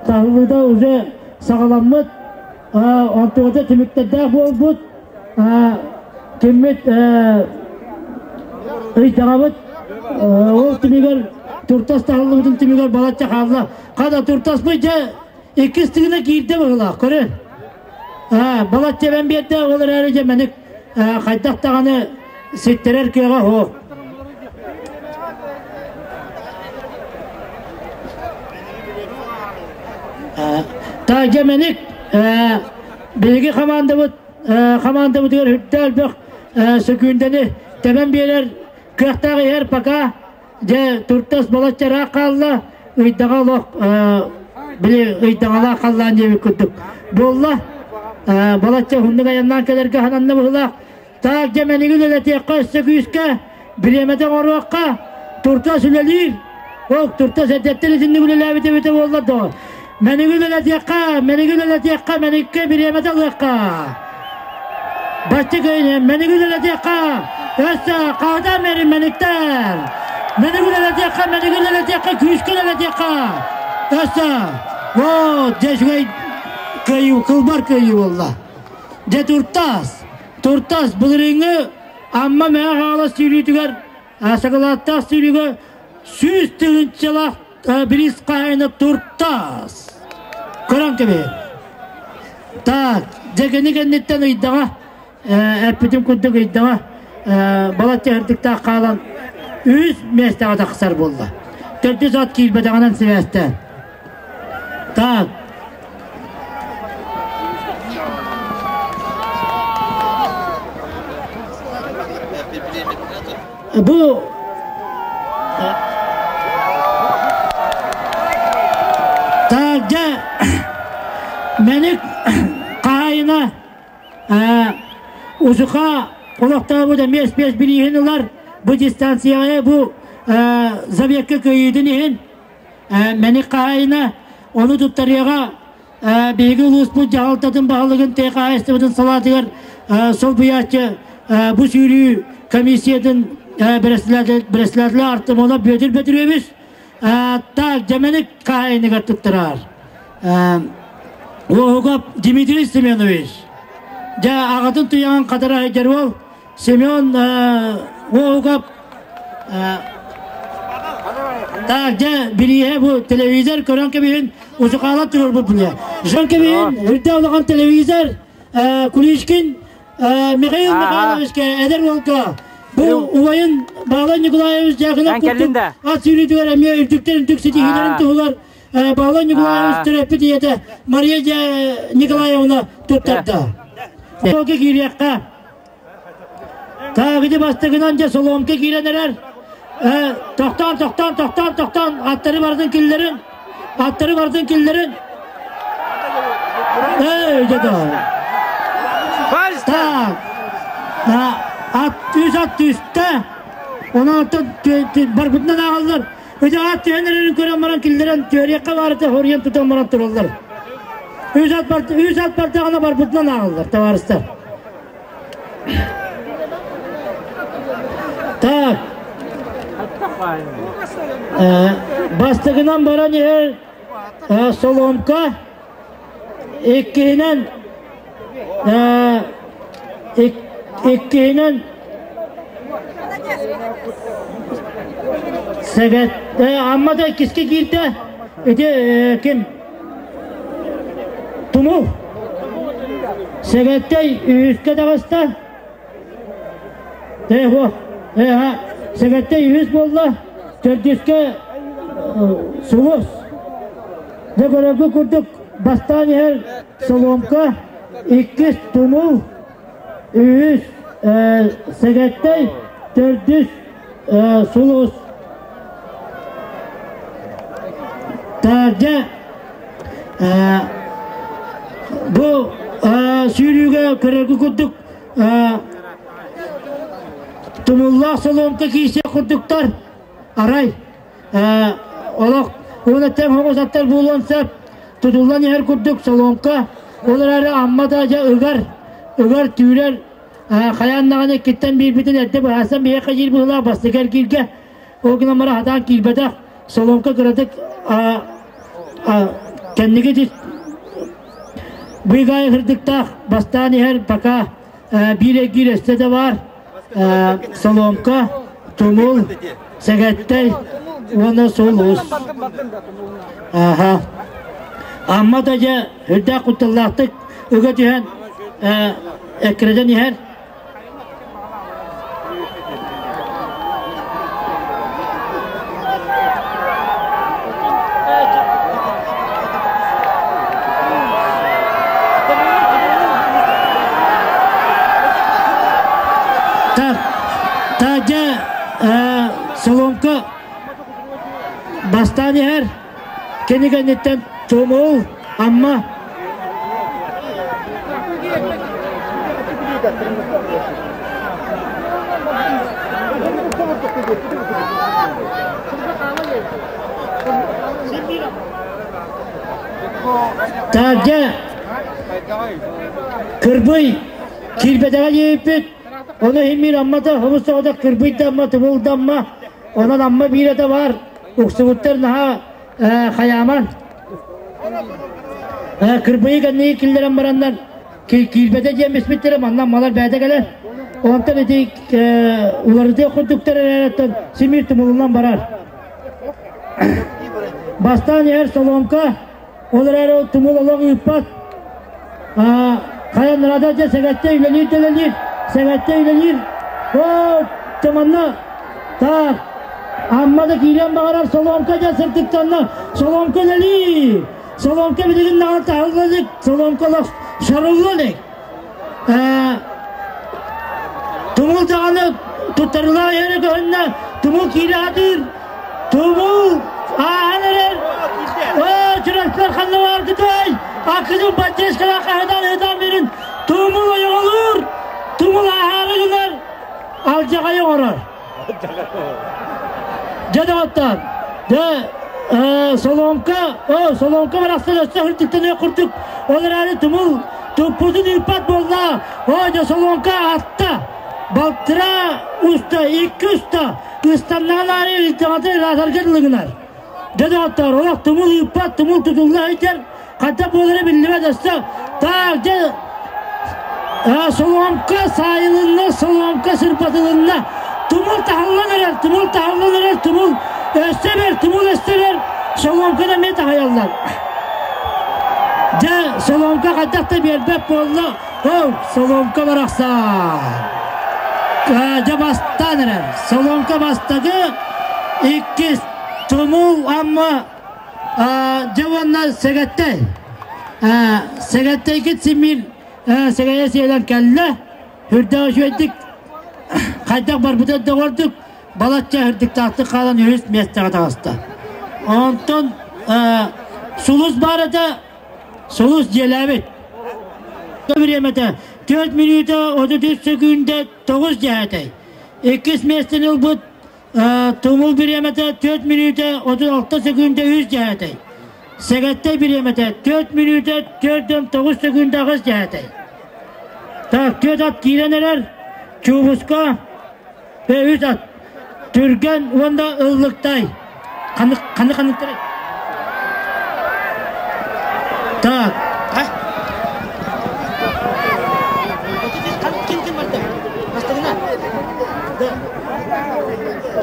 таһыллыыта уже саҕаламмыт, онтугата түмүктэрдээх буолбут. Киммит ыйдаҕабыт ол түмүгэр туртас таһыллыбытын түмүгэр балачча хаалла. Хата туртаспыт дьэ иккис тыгына киирдэ быһыылаах көрүн. Балачча эбэн биэрдэ ол эрээри дьэ мэник хайдах даҕаны ситтэрэр кыаҕа суох. Та дьэ мэник биһиги хамаандабыт хамаандабытыгар үрдэ элбэх сөкүүндэни тэбэн биэрэр кыахтаах иһэр пока дьэ туртас балачча ыраах хаалла ыйдаҕа олох били ыйдаҕалаах халлаан диэбит курдук буолла балачча уһуннук айаннаан кэлэргэ хананна быһыылаах таах дьэ мэниги үлэлэтиэххэ өссө күүскэ бириэмэтэ оҥоруохха туртас үлэлиир ол туртас эрдэттэн итинник үлэлээбит эбитэ буолла доо Мэниги үлэлэтиэххэ, мэниги үлэлэтиэххэ, мэниккэ бириэмэтэ ылыахха. Бачча кыайын, мэниги үлэлэтиэххэ. Өссө хаһытаан бэрин мэниктэр. Мэниги үлэлэтиэххэ, мэниги үлэлэтиэххэ, күүскэ үлэлэтиэххэ. Өссө, вот, дьэ үчүгэй кыайыы, кылбар кыайыы буолла. Дьэ Туртас, Туртас былырыыҥҥы Амма Мэҥэ Хаҥалас сүүрүүтүгэр сакалааттаах сүүрүүгэ 100 тыһыынчалаах бириис хаһаайына Туртас. Көрөн кэбиһин. Так, дьэ кэнниттэн ыйдаҕа, эппитим курдук ыйдаҕа, балачча ырдыктаах хаалан үс миэстэҕэ тахсар буолла. Төрдүс ат киирбэтэҕинэн сибээстээн. Так. Бу Таһырдьа мэник хаһаайына Узуха олохтообут эмиэ спец бирииһин ылар. Бу дистанцияҕа бу забегка кыайыытын иһин мэник хаһаайына ону туттарыаҕа биһиги улууспут дьаһалтатын баһылыгын тыа хаһаайыстыбатын салаатыгар солбуйааччы бу сүүрүү комиссиятын председателэ Артамонов Бүөтүр Бөтүрүөбүс так дьэмэник хаһаайыныгар туттарар. Уоһугап Дмитрий Семенович дьэ аҕатын туйаҕын хатара сылдьар уол Семен Уоһугап Так, дьэ, бирииһэ бу телевизор көрөн кэбиһин, усукаалар турарбыт билэ. Жон кэбиһин, үрдэ улахан телевизор, Куличкин Михаил Михайловичка эдэр уолга бу убайын Баалай Николаевич Дьяконов курдук ат сүүрүүтүгэр эмиэ үрдүктэн үрдүк ситиһиилэрин туһугар Баалай Николаевич төрөппүт ийэтэ Мария Николаевна туттарда. Соломка киириэххэ. Таагыды бастакынан дьэ соломка киирэн эрэр. Тохтоон, тохтоон, тохтоон, тохтоон, аттары бардын киллэрин. Аттары бардын киллэрин. Эй, дьэ Так. Ат үс ат түстэ. Онон барбытынан ааҕаллар. Үтэ ат түһэн эрэрин көрөн баран киллэрэн түөриэххэ баарыта хоруйан тутан баран тураллар. Үс ат бар үс ат бардаҕына барбытынан ааҕаллар, табаарыстар. Так. Бастакынан баран иһэр Соломка, иккиһинэн иккиһинэн Сэгэт Амма да иккискэ киирдэ. Ити ким? Тумул. Сэгэттэй үһүскэ таҕыста. Э, э, Сэгэттэй үһүс буолла. Төрдүскэ Сулус. Дьэ көрөргө курдук бастаан иһэр Соломка, иккис Тумул, үһүс Сэгэттэй, төрдүс Сулус. Таһырдьа бу сүүрүүгэ көрөргө курдук тумуллаах солуомка киирсиэх курдуктар. Арай Олох уонна тэҥ хоҕус аттар буолуон сөп. Тутуллан иһэр курдук солуоҥка, ол эрээри Амма да дьэ ыгар, ыгар, түүрэр, хайаан даҕаны иккиттэн биирбитин эрдэ быһаарсан биһиэхэ диир быһыылаах бастакы эргииргэ. Ол гынан баран хатаан киирбэтэх, солуоҥка кыратык кэнники быыгаайы кырдыктаах бастаан иһэр пока биир эргиир өссө да баар. Соломка, Тумул, Сэгэттэй уонна Сулус. Аха. Амма да дьэ үрдээх кутталлаахтык ыга түһэн эккирэтэн иһэр. Так, таадьа соломка бастаан иһэр, кини кэнниттэн Тумул, Амма. Таадьа Кырбый киирбэтэҕэ диэбиппит, ону иһин биир Аммата хомус соҕотох Кырбый да Амма, Тумул да Амма, онон Амма биирэ да баар, уксубуттар наһаа хайааман. Кырбыйы кэнники киллэрэн бараннар киирбэтэ диэн биспиттэрэ, манна Аммалар бэйэтэ кэлэр. Онтон ити уларытыах курдуктар эрээриттэн симиир тумулунан барар. Бастаан иһэр соломка Ол эрээри ол тумул олох ыыппат. Хайа нарада дьэ сэгэттэ үлэлиир дэлэлиир, сэгэттэ үлэлиир. Оо, манна так, Амма да киириэн баҕарар соломка дьэ сырдыктанна, соломка үлэлиир. Соломка билигин наҕа таһылла илик, соломка олох сарылла илик. Тумул даҕаны туттарылаа иһэрэ көһүннэ, тумул киирэ сатыыр. Тумул ааһан эрэр. Оо, чурапчылар ханна бааргытай? Аккытын поддержкалаах хаһытан ыытан берин. Тумул ойоҕолуур. Тумул ааһаары гынар. Алдьаҕай оҥорор. Дьэ доҕоттоор, дьэ соломка, о, соломка барахсан өссө хырдыктаныах курдук, ол эрээри тумул туппутун ыыппат буолла. О, дьэ соломка атта, балтыра уста, икки уста, ыстаннаҕын аайы ыйдаҕата ыраатарга дылы гынар. Дьэ доҕоттоор, олох тумул ыыппат, тумул тутулла сылдьар, хайдах буолара биллибэт өссө. Таах, дьэ Соломка саайылынна, соломка сырбатылынна. Тумул таһыллан эрэр, тумул таһыллан эрэр, тумул өссө бэр, тумул өссө бэр. Соломканы эмиэ таһыйаллар. Дьэ, соломка хайдах да биэрбэт буолла. О, соломка барахсан. Дьэ бастаан эрэр. Соломка бастакы, иккис Тумул Амма Дьэ уонна Сэгэттэй. Сэгэттэйгит симмиир сэгэйэ сиэлэн кэллэ. Үрдээх үчүгэйдик хайдах барбыта да ордук балачча үрдүктаахтык хаалан үһүс миэстэҕэ таҕыста. Онтон Сулус баар этэ, Сулус дьиэлээбит. Бириэмэтэ 4 мүнүүтэ 33 сөкүүндэ 9 дьэһээтэй. Иккис миэстэни ылбыт Тумул бириэмэтэ 4 мүнүүтэ 36 сөкүүндэ 3 дьэһээтэй. Сэгэттэй бириэмэтэ 4 мүнүүтэ 49 сөкүүндэ 8 дьэһээтэй. Так, 4 ат киирэн эрэр. Чуубуска үс ат. Түргэн уонна ыллыктай. Ханнык ханнык ханныктары? Так. Ким ким барда? Бастагына. Да.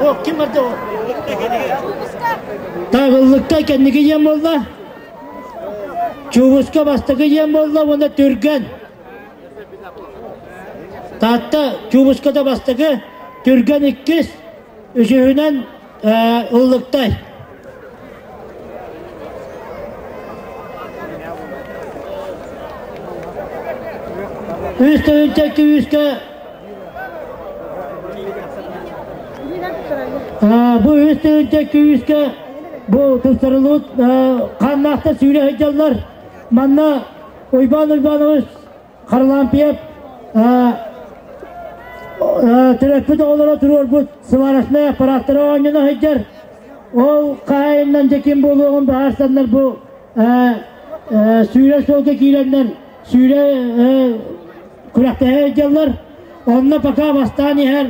О, ким барда о? Так, ыллыктай кэнники диэн буолла. Чугуска бастакы диэн буолла уонна Түргэн. Таатта Чугуската бастакы, Түргэн иккис, үсүһүнэн Ыллыктай. Үс тыһыынча күүскэ бу үс тыһыынча күүскэ бу тупсарыллыбыт ханнаахта сүүрэ сылдьаллар. Манна Уйбаан Уйбаанович Харлампьев төрөппүт оҕолоро туруорбут сварочнай аппараттара оонньоно сылдьар. Ол хаһаайыннан дьэ ким буолуоҕун быһаарсаннар бу сүүрэ суолга киирэннэр сүүрэ күрэхтэһэ сылдьаллар. Онно пока бастаан иһэр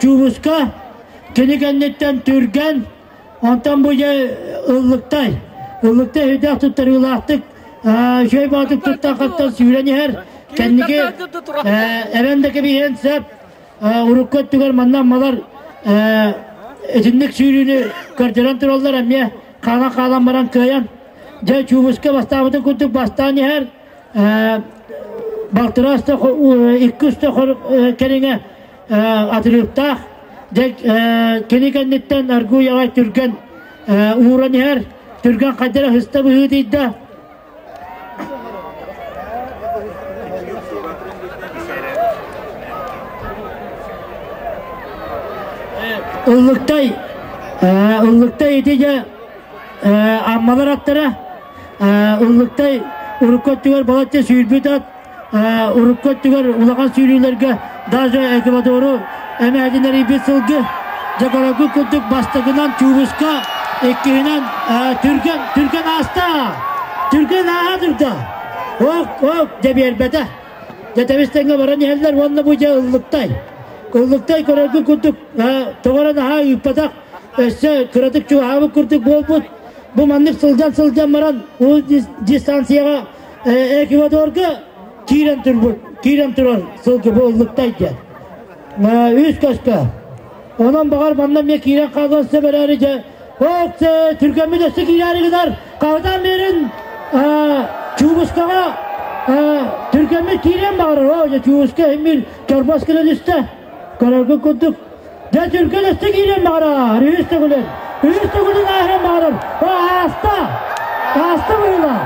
Чуубуска кини кэнниттэн Түргэн, онтон бу дьэ Ыллыктай. Ыллыктай өйдөөх туттарыылаахтык үчүгэй баҕатык туттан-хаптан сүүрэн иһэр. Кэнники эбэн да кэбиһиэн сөп. Урукку өттүгэр манна аммалар итинник сүүрүүнү көрдөрөн тураллар эмиэ хаалан-хаалан баран кыайан. Дьэ Чуубуска бастаабытын курдук бастаан иһэр. Балтыраас да икки үстэ кэриҥэ атырыыптаах. Дьэ кини кэнниттэн аргуй аҕай түргэн ууран иһэр. Түргэн хайдара ыста быһыытыйда. Ыллыктай Ыллыктай ити дьэ Аммалар аттара Ыллыктай урукку өттүгэр балачча сүүрбүт ат урукку өттүгэр улахан сүүрүүлэргэ даже Эквадору эмээтин эрийбит сылгы Дьокорогу курдук бастакынан Чуубуска, иккиһинэн Түргэн, Түргэн ааста! Түргэн ааһа турда! Ок, ок, дьэ биэрбэтэ. Дьэ тэбис тэҥҥэ баран иһэллэр уонна бу дьэ Ыллыктай. Ыллыктай көрөргүн курдук тоҕо эрэ наһаа ыыппатах, өссө кыратык чугаһаабыт курдук буолбут. Бу маннык сылдьан-сылдьан баран уу дистанцияҕа Эквадорга киирэн турбут, киирэн турар сылгы бу Ыллыктай диэн. Үс көскө. Онон баҕар манна эмиэ киирэн хаалыан сөп эрээри дьэ ок түргэммит өссө киирээри гынар хаһытаан биэрин чуубускаҕа түргэммит киириэн баҕарар оо дьэ чуубуска иһиммир чорбос гына түстэ көрөргүн курдук дьэ түргэн өссө киириэн баҕарар үһүс төгүлүн үһүс төгүлүн ааһыан баҕарар о ааста ааста быһыылаах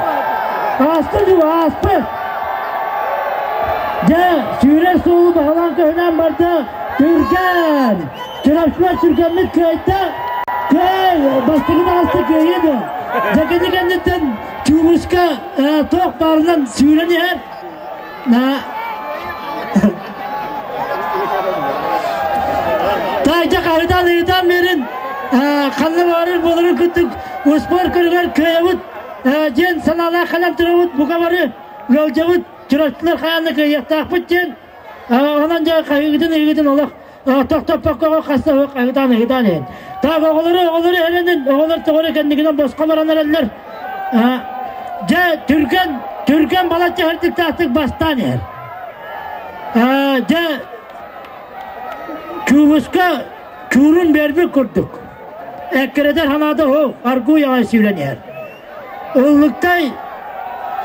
ааста дуу ааспыт дьэ сүүрэр суолу баһылаан көһүнэн барда Түргэн! Чурапчылар түргэммит кыайда! Кыай! Бастакы таҕыста кыайыы дуо? Дьэ кини кэнниттэн Чуубуска туох баарынан сүүрэн иһэр. Таайдьа хаһытаан ыйытаан биэрин ханна баҕарар буоларын курдук успуор көрүгэр кыайабыт диэн санаалаах кэлэн турабыт бука бары ыалдьабыт Чурапчылар хайаан да кыайыахтаахпыт диэн Онон дьэ хаһыыгытын ыһыгытын олох тохтоппокко хаста хаһытаан ыһытаан иһин. Так оҕолору оҕолору эрэнин оҕолор тоҕо эрэ кэннигинэн босхо баран эрэллэр. Дьэ түргэн түргэн балачча хардыктаахтык бастаан иһэр. Дьэ чуубуска чуурун биэрбит курдук. Эккирэтэр санаата суох аргуй аҕай сүүрэн иһэр. Ыллыктай,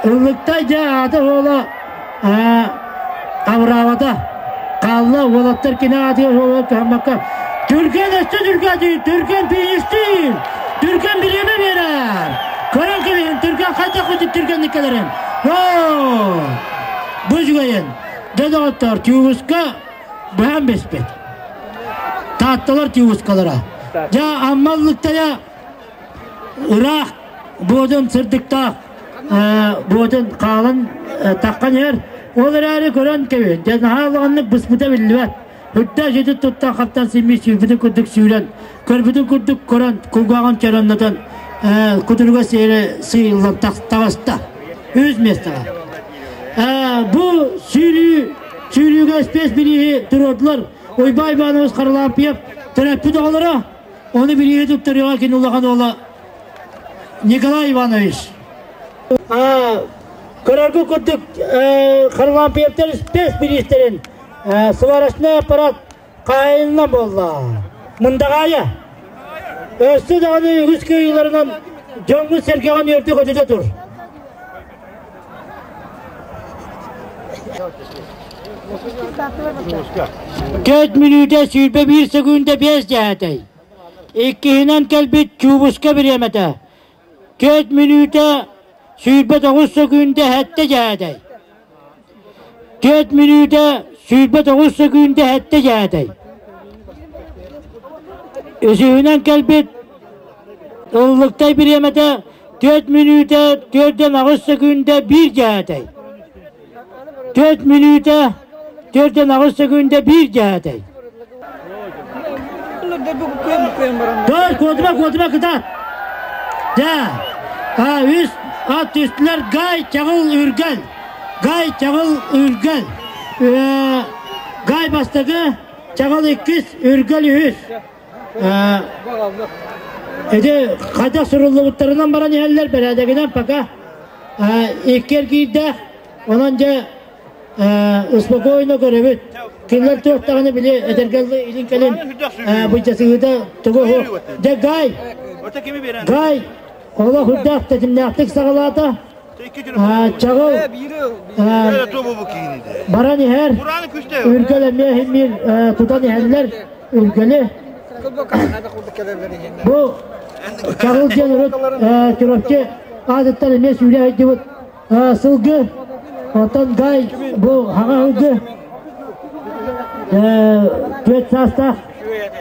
Ыллыктай дьэ аата уола абыраабата. Хаалла уолаттар кини аатыгар уола кыһаммакка Түргэн өссө түргэтий, түргэн фиништиир, түргэн бириэмэ биэрэр. Көрөн кэбиһин, түргэн хайдах курдук түргэнник кэлэрин. Оо! Бу үчүгэйин. Дьэ доҕоттор, Тюбуска быһан биспит. Таатталар Тюбускалара. Дьэ, Амма Ыллыктайа Ыраах буотун сырдыктаах буотун хаалан таххан иһэр. Ол эрээри көрөн кэбиһин, дьэ наһаа улаханнык быспыта биллибэт. Үрдээх дьиэтин туттан хаптан симмит сүүрбүтүн курдук сүүрэн, көрбүтүн курдук көрөн, кулгааҕын чөрөннөтөн кутуруга сиэри сыыйыллан таҕыста. Үс миэстэҕэ. Бу сүүрүү сүүрүүгэ спец бирииһи туруордулар. Уйбай Иванович Харлампьев төрөппүт оҕолоро Ону бирииһи туттарыаҕа кини улахан уола Николай Иванович. Көрөргү курдук Харлампьевтар спец бириистэрин сварочный аппарат хаайылынан буолла. Мындаҕаайа. Өссө даҕаны үгүс кыайыыларынан дьоҥҥун сэргэҕин үөрдэ көтүтэ тур. Төрт мүнүүтэ 21 секунда 5 дьэһэтэй. Иккиһинэн кэлбит чуубуска бириэмэтэ. 4 мүнүүтэ 29 секунда 7 дьэһэтэй. 4 мүнүүтэ 29 секунда 7 дьэһэтэй. Үсүһүнэн кэлбит Ыллыктай бириэмэтэ 4 мүнүүтэ 48 секунда 1 дьэһэтэй. 4 мүнүүтэ 48 секунда 1 дьэһэтэй. Dur куотума куотума кытаат. Дьэ, үс ат түстүлэр Гай Чаҕыл Үргэл. Гай Чаҕыл Үргэл. Гай бастакы, Чаҕыл иккис, Үргэл үһүс. Ити хайдах суруллубуттарынан баран иһэллэр бэрээдэгинэн пока икки эргиирдээх. Онон дьэ спокойно көрөбүт. Кинилэр туох даҕаны били этэргэ илин кэлин быдьасыһыыта тугу Дьэ Гай! Гай! Олох үрдээх тэтимнээхтик саҕалаата. Чаҕыл баран иһэр. Үргэл эмиэ иһин тутан иһэллэр. Үргэли. Бу Чаҕыл диэн урут Чурапчы аатыттан эмиэ сүүрэ сылдьыбыт сылгы, оттон Гай бу хаҥа сылгы түөрт саастаах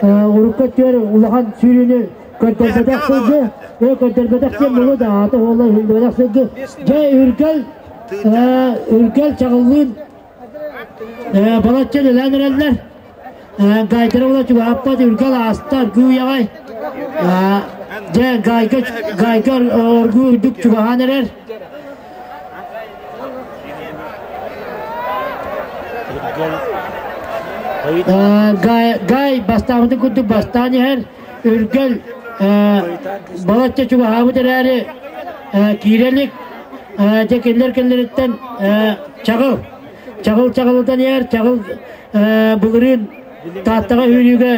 урукку өттүгэр улахан сүүрүүнү көрдөрбөтөх сылгы, көрдөрбөтөх диэн буолуо да аата уола иһиллибэтэх сылгы. Дьэ Үргэл Үргэл чаҕыллыын балачча үлэлээн эрэллэр. Гайдара була чугаһаппат Үргэл ааста аргыый аҕай. Дьэ Гайга Гайга оргуу үрдүк чугаһаан эрэр. Гай, Гай бастаабытын курдук бастаан иһэр. Үргэл балачча чугаһаабыт эрээри киирэ илик. Дьэ кинилэр кэллэриттэн Чаҕыл Чаҕыл чаҕылытан иһэр. Чаҕыл былырыын Тааттаҕа үүрүүгэ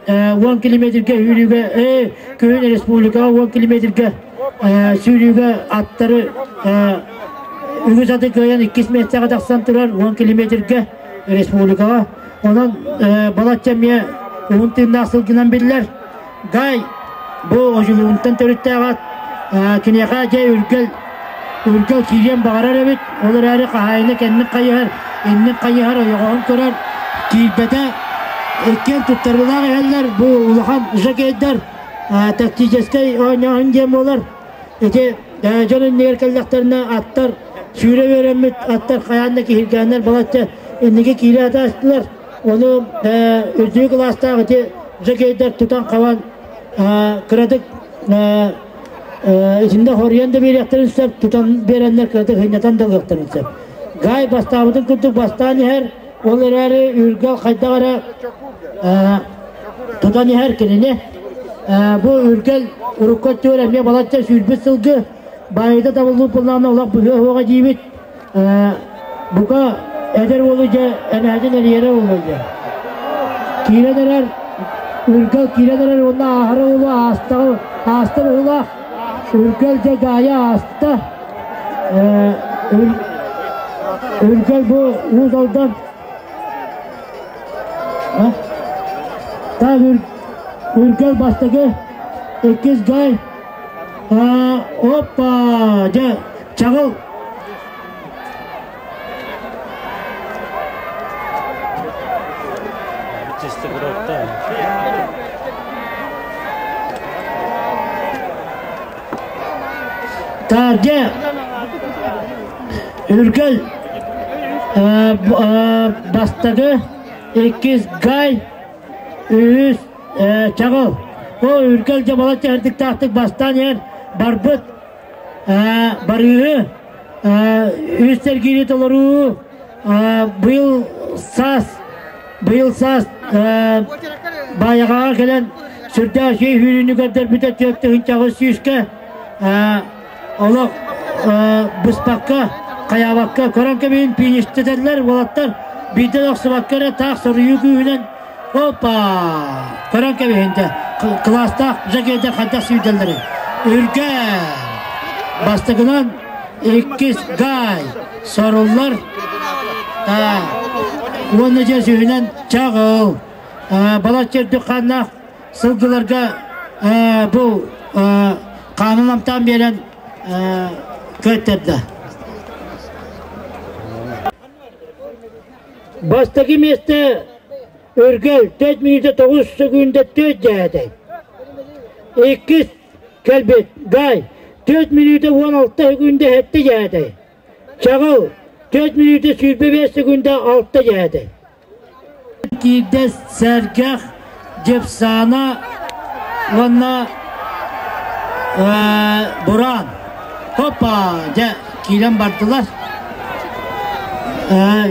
10 километрга үүрүүгэ күһүн республикаҕа 10 километрга сүүрүүгэ аттары үгүс аты кыайан иккис миэстэҕэ тахсан турар 10 километрга республикаҕа. Онон балачча эмиэ уһун тыыннаах сылгынан биллэр. Гай бу Одьулуунтан төрүттээх ат киниэхэ дьэ үргэл үргэл киириэн баҕарар эбит. Ол эрээри хаһаайына кэнник хайыһар, инник хайыһар ойоҕоһун көрөр, киирбэтэ. Иккиэн туттарыылаах иһэллэр. Бу улахан жокейдар тактическай оонньооһун диэн буолар. Ити дьон иннигэр кэллэхтэринэ аттар сүүрэ үөрэммит аттар хайаан да киһиргээннэр балачча инники киирэ атаастылар. Ону үрдүкү кылаастаах ити жокейдар тутан-хабан кыратык итиннэ хоруйан да биэриэхтэрин сөп, тутан биэрэннэр кыратык сынньатан да ылыахтарын сөп. Гай бастаабытын курдук бастаан иһэр, ол эрээри Үргэл хайдах эрэ тутан иһэр кинини. Бу Үргэл урукку өттүгэр эмиэ балачча сүүрбүт сылгы баайыта табыллыбыт буоллаҕына олох быһыа суоҕа диибит. Бука эдэр уолу дьэ эмэһэтин эрийэрэ буолуо дьэ. Киирэн эрэр, Үргэл киирэн эрэр уонна ааһара уолу аастаҕа ааста быһыылаах. Үргэл дьэ Гаайа ааста. Үргэл бу Уус Алдан Так Үргэл бастакы, иккис Гай. Опа! Дьэ, Чаҕыл Таһырдьа Үргэл бастакы, иккис Гай, үһүс Чаҕыл. О Үргэл дьэ балачча ырдыктаахтык бастаан иһэр барбыт барыыһы үс сэргиини толоруу быйыл саас быйыл саас Баайаҕаҕа кэлэн сүрдээх үчүгэй сүүрүүнү көрдөрбүтэ 4 сүүскэ олох быспакка хайаабакка көрөн кэбиһин фиништэтэллэр уолаттар биирдэ да охсубакка эрэ таах соруйуу күүһүнэн опа көрөн кэбиһин дьэ кылаастаах жокейдар хайдах сүүрдэллэрин Үргэ бастакынан иккис Гай соруллар уонна дьэ сүүһүнэн Чаҕыл балачча үрдүк хааннаах сылгыларга бу хаанын амтаан биэрэн кыаттарда. Бастакы миэстэ Үргэл 4 мүнүүтэ 9 секунда 4 дьээтэй. Иккис кэлбит Гай 4 мүнүүтэ 16 секунда 7 дьээтэй. Чаҕыл 4 мүнүүтэ 25 секунда 6 дьээтэй. Киирдэ сэргэх. Дьепсаана уонна Бураан. Хоппа, дьэ, киирэн бардылар.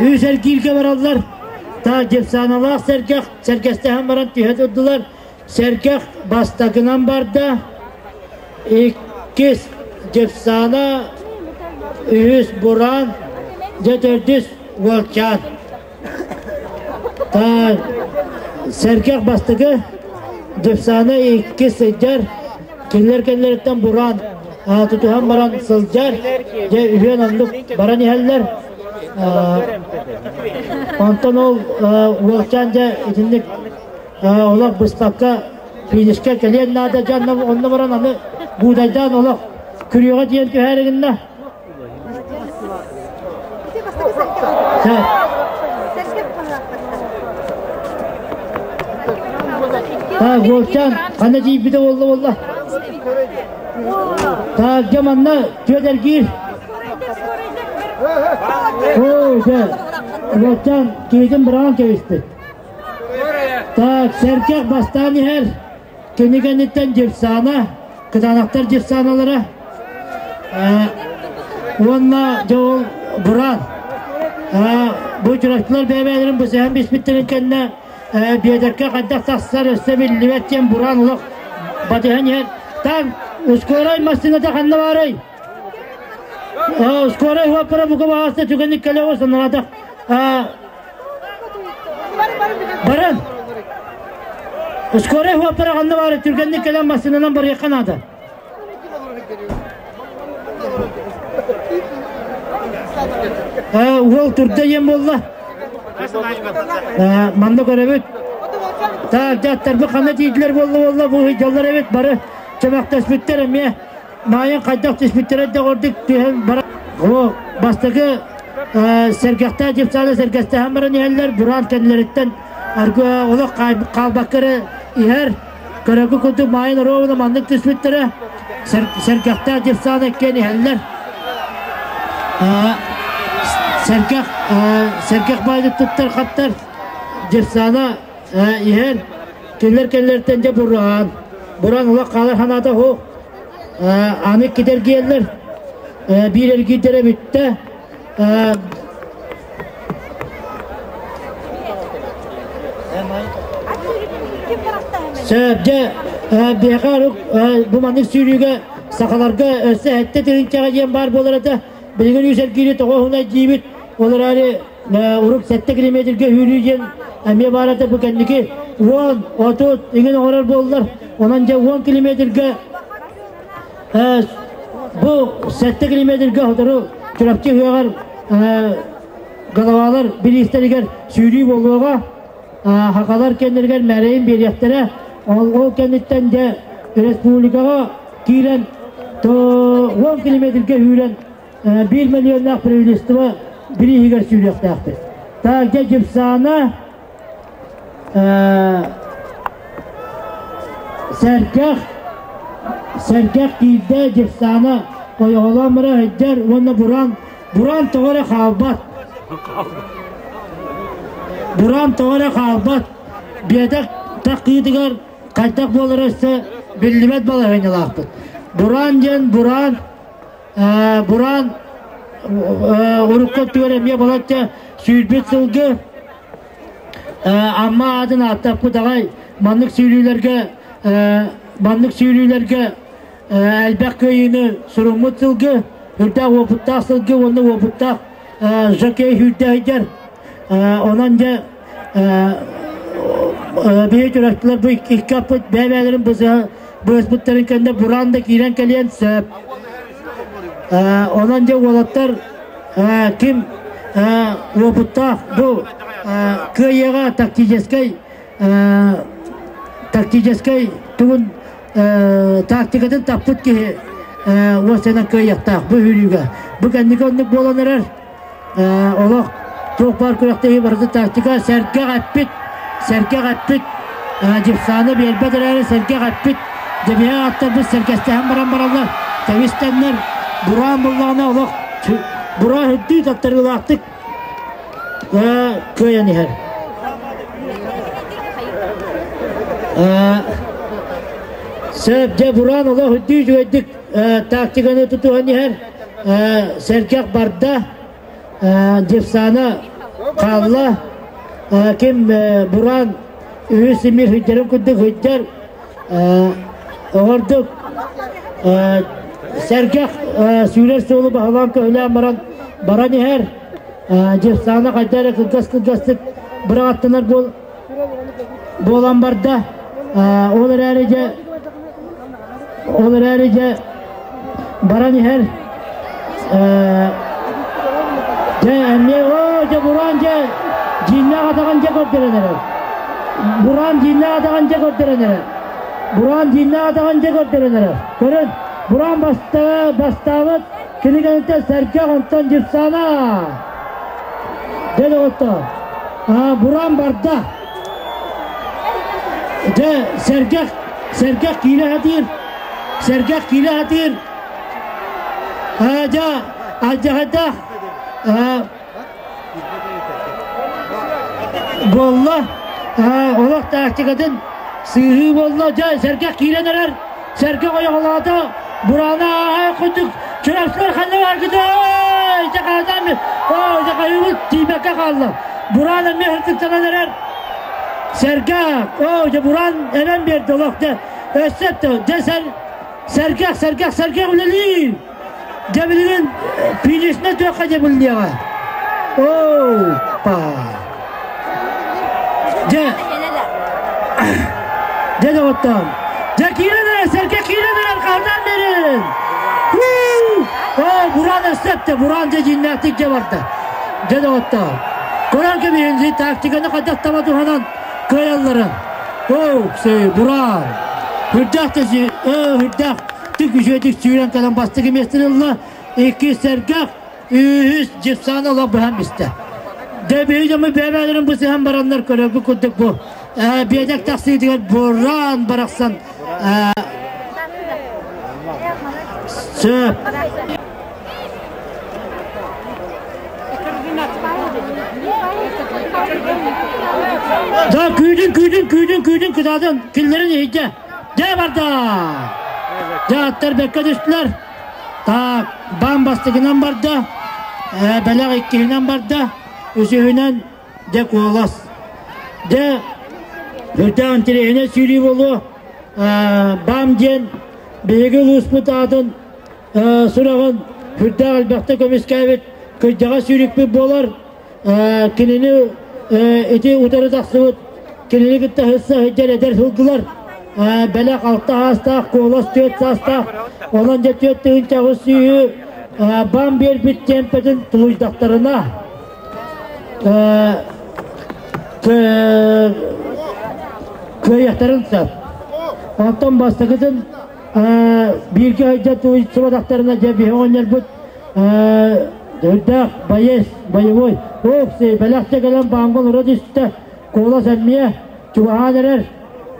Үс эргииргэ бараллар. Та Дьепсааналаах сэргэх сэргэстэһэн баран түһэ турдулар. Сэргэх бастакынан барда. Иккис Дьепсаана, үһүс Бураан, дьэ төрдүс Уолчаан. Сэргэх бастакы, Дьепсаана иккис сылдьар, кинилэр кэннилэриттэн Бураан тутуһан баран сылдьар, дьэ үһүөн оннук баран иһэллэр. Онтон ол уолчаан дьэ итинник олох быспакка финишкэ кэлиэн наада дьэ онно баран аны буудайдаан олох күрүөҕэ тиийэн түһээри гынна. Так, Волчан, ханна тиийбитэ буолла буолла? Так, дьэ манна түөдэргиир. Оо, дьэ, Волчан киһитин быраҕан кэбиспит. Так, сэргэх бастаан иһэр. Кини кэнниттэн Дьепсаана, кытаанахтар Дьепсааналара уонна дьэ ол Бураан. Бу чурапчылар бэйэ-бэйэлэрин бысыһан биспиттэрин кэннэ биэтэккэ хайдах тахсар өссө биллибэт диэн Бураан олох батыһан иһэр. Там ускорай массыыната ханна баарый? Ускорай уоппара бука баҕаста түгэнник кэлэ оҕус санаатах. Баран! Скорай хуоптара ханна баары түргэнник кэлэн массыынанан барыахха наада. Уол турда диэн буолла. Манна көрөбүт. Так, дьаттарбыт ханна тиийдилэр буолла буолла бу дьоллор эбит бары чөмөхтөспүттэр эмиэ. Маайан хайдах түспүттэрэ да ордук түһэн баран О, бастакы сэргэхтээх дьепсааны сэргэстэһэн баран иһэллэр, бураан кэннилэриттэн олох хаалбакка эрэ иһэр. Көрөргө курдук Маайан Оруобуна маннык түспүттэрэ, сэргэхтээх дьепсааны иккиэн иһэллэр. Сэргэх, сэргэх баайды туттар хаттар дьепсаана иһэр. Кинилэр кэннилэриттэн дьэ бураан, бураан олох хаалар санаата суох. Аны китэргиэллэр биир эргиирдэрэ бүттэ. Сөп, дьэ, биһиэхэ бу маннык сүүрүүгэ сахаларга өссө сэттэ тыһыынчаҕа диэн баар буолар этэ. Билигин үс эргиири тоҕо уһунай диибит. Ол эрээри урук 7 километрга үүрүү диэн эмиэ баар этэ бу кэнники 10, 30 иҥин оҥорор буоллар. Онон дьэ 10 километрга бу 7 километрга сотору Чурапчы ыһыаҕар головалар бириистэригэр сүүрүү буолуоҕа. Хахалар кэннэригэр мээрэйин биэриэхтэрэ. Ол кэнниттэн дьэ республикаҕа киирэн 10 километрга үүрэн биир миллионнаах правительство бирииһигэр сүүрүөхтээхпит. Так, дьэ Дьепсаана сэргэх сэргэх киирдэ Дьепсаана ойоҕолоон бара сылдьар уонна бураан бураан тоҕо эрэ хаалбат. Бураан тоҕо эрэ хаалбат. Биэтэк таххыытыгар хайдах буолара өссө биллибэт балаһыанньалаахпыт. Бураан диэн бураан Бураан урукку өттүгэр эмиэ балачча сүүрбүт сылгы Амма аатын ааттаппыт аҕай маннык сүүрүүлэргэ маннык сүүрүүлэргэ элбэх кыайыыны суруммут сылгы үрдээх уопуттаах сылгы уонна уопуттаах жокей сүүрдэ Онон дьэ биһи чурапчылар бу икки аппыт бэйэ-бэйэлэрин быһыспыттарын кэннэ бураан да киирэн кэлиэн сөп. Онон дьэ уолаттар ким уопуттаах бу кыайыаҕа тактическай тактическай тугун тактикатын таппыт киһи уостанан кыайыахтаах бу үүрүүгэ. Бу кэнники оннук буолан эрэр. Олох туох баар күрэхтэһии барыта тактика сэргэх эппит, сэргэх эппит, дьыпсааны биэрбэт эрээри сэргэх эппит, дьэбиһэ аттарбыт сэргэстэһэн баран бараллар, тэбистэннэр, бураан буллаҕына олох бураан үрдүү таттарыылаахтык кыайан иһэр. Сөп, дьэ Буран олох үрдүү үчүгэйдик тактиканы тутуһан иһэр. Сэргэх барда. Дьепсана хаалла. Ким Буран үһүс имир хүддэрин курдук хүддэр. Оҕордук сэргэх сүүрэр суолу баһылаан көһүлээн баран баран иһэр. Дьепсана хайда эрэ кылгас-кылгастык быраҕаттанар буол буолан барда. Ол эрээри дьэ ол эрээри дьэ баран иһэр. Дьэ эмиэ оо дьэ Буран дьэ дьииннээх атаҕын дьэ көрдөрөн эрэр. Буран дьииннээх атаҕын дьэ көрдөрөн эрэр. Буран дьииннээх атаҕын дьэ көрдөрөн эрэр. Көрүн, Буран баста бастаабыт кини кэнниттэн сэргэх онтон Дьипсаана. Дьэ доҕоттоор, Буран барда. Дьэ, сэргэх, сэргэх киирэ сатыыр. Сэргэх киирэ сатыыр. Дьэ, алдьархайдаах буолла. Олох тактикатын сыыһыы буолла. Дьэ, сэргэх киирэн эрэр. Сэргэх ойоҕолоото. Бурана ааһай курдук Чурапчылар ханна баргытай? Дьэ хаатан оо дьэ хайыбыт тиийбэккэ хаалла. Буран эмиэ сырдыктанан эрэр. Сэргэх оо дьэ Буран эбэн биэрдэ олох дьэ өссө дьэ сэр сэргэх сэргэх сэргэх үлэлиир. Дьэ билигин финишнэ туохха дьэ буллиэҕэ. Оо па. Дьэ Дьэ доҕоттоор, дьэ киирэн эрэр, сэргэ киирэн эрэр, хаһытаан берин! Оо, Буран өссөптө, Буран дьэ дьиҥнээхтик дьэ барда. Дьэ доҕоттоор, көрөн кэбиһин, тактиканы хайдах таба туһанан кыайалларын. Оо, Буран, үрдээх да үрдээх түк үчүгэйдик сүүрэн кэлэн бастакы миэстэни ылла, иккис сэргэх, Үһүс дьыссаан олох быһан бистэ. Дэ биһи дьоммут бэйэ-бэйэлэрин бысыһан бараннар көрөргүт курдук бу биэтэк тахсыытыгар бураан барахсан сөп. Да күүтүн күүтүн күүтүн күүтүн кытаатын киллэрин иһийдэ. Дьэ барда. Дьэ аттар бэккэ түстүлэр. Так, баан бастакынан барда, бэлэх иккиһинэн барда, үсүһүнэн дьэ куолас. Дьэ, үрдээх интэриэһинэй сүүрүү буолуо. Баам диэн биһиги улууспут аатын сураҕын сүрдээх элбэхтэ көмүскээбит кырдьаҕас сүүрүкпүт буолар. Кинини ити утары тахсыбыт кинини кытта сырса сылдьар эдэр сылгылар бэлэх алта саастаах, куолас түөрт саастаах, онон дьэ 4800 баан биэрбит темпэтин тулуйдахтарына кыайыахтарын сөп. Онтон бастакытын бииргэ сылдьан тулуйсубатахтарына дьэ биһи оҕонньорбут Үрдээх боец, боевой, опси, бэлэхчэ кэлэн баанга олоро түстэ, куолас эмиэ чугаһаан эрэр,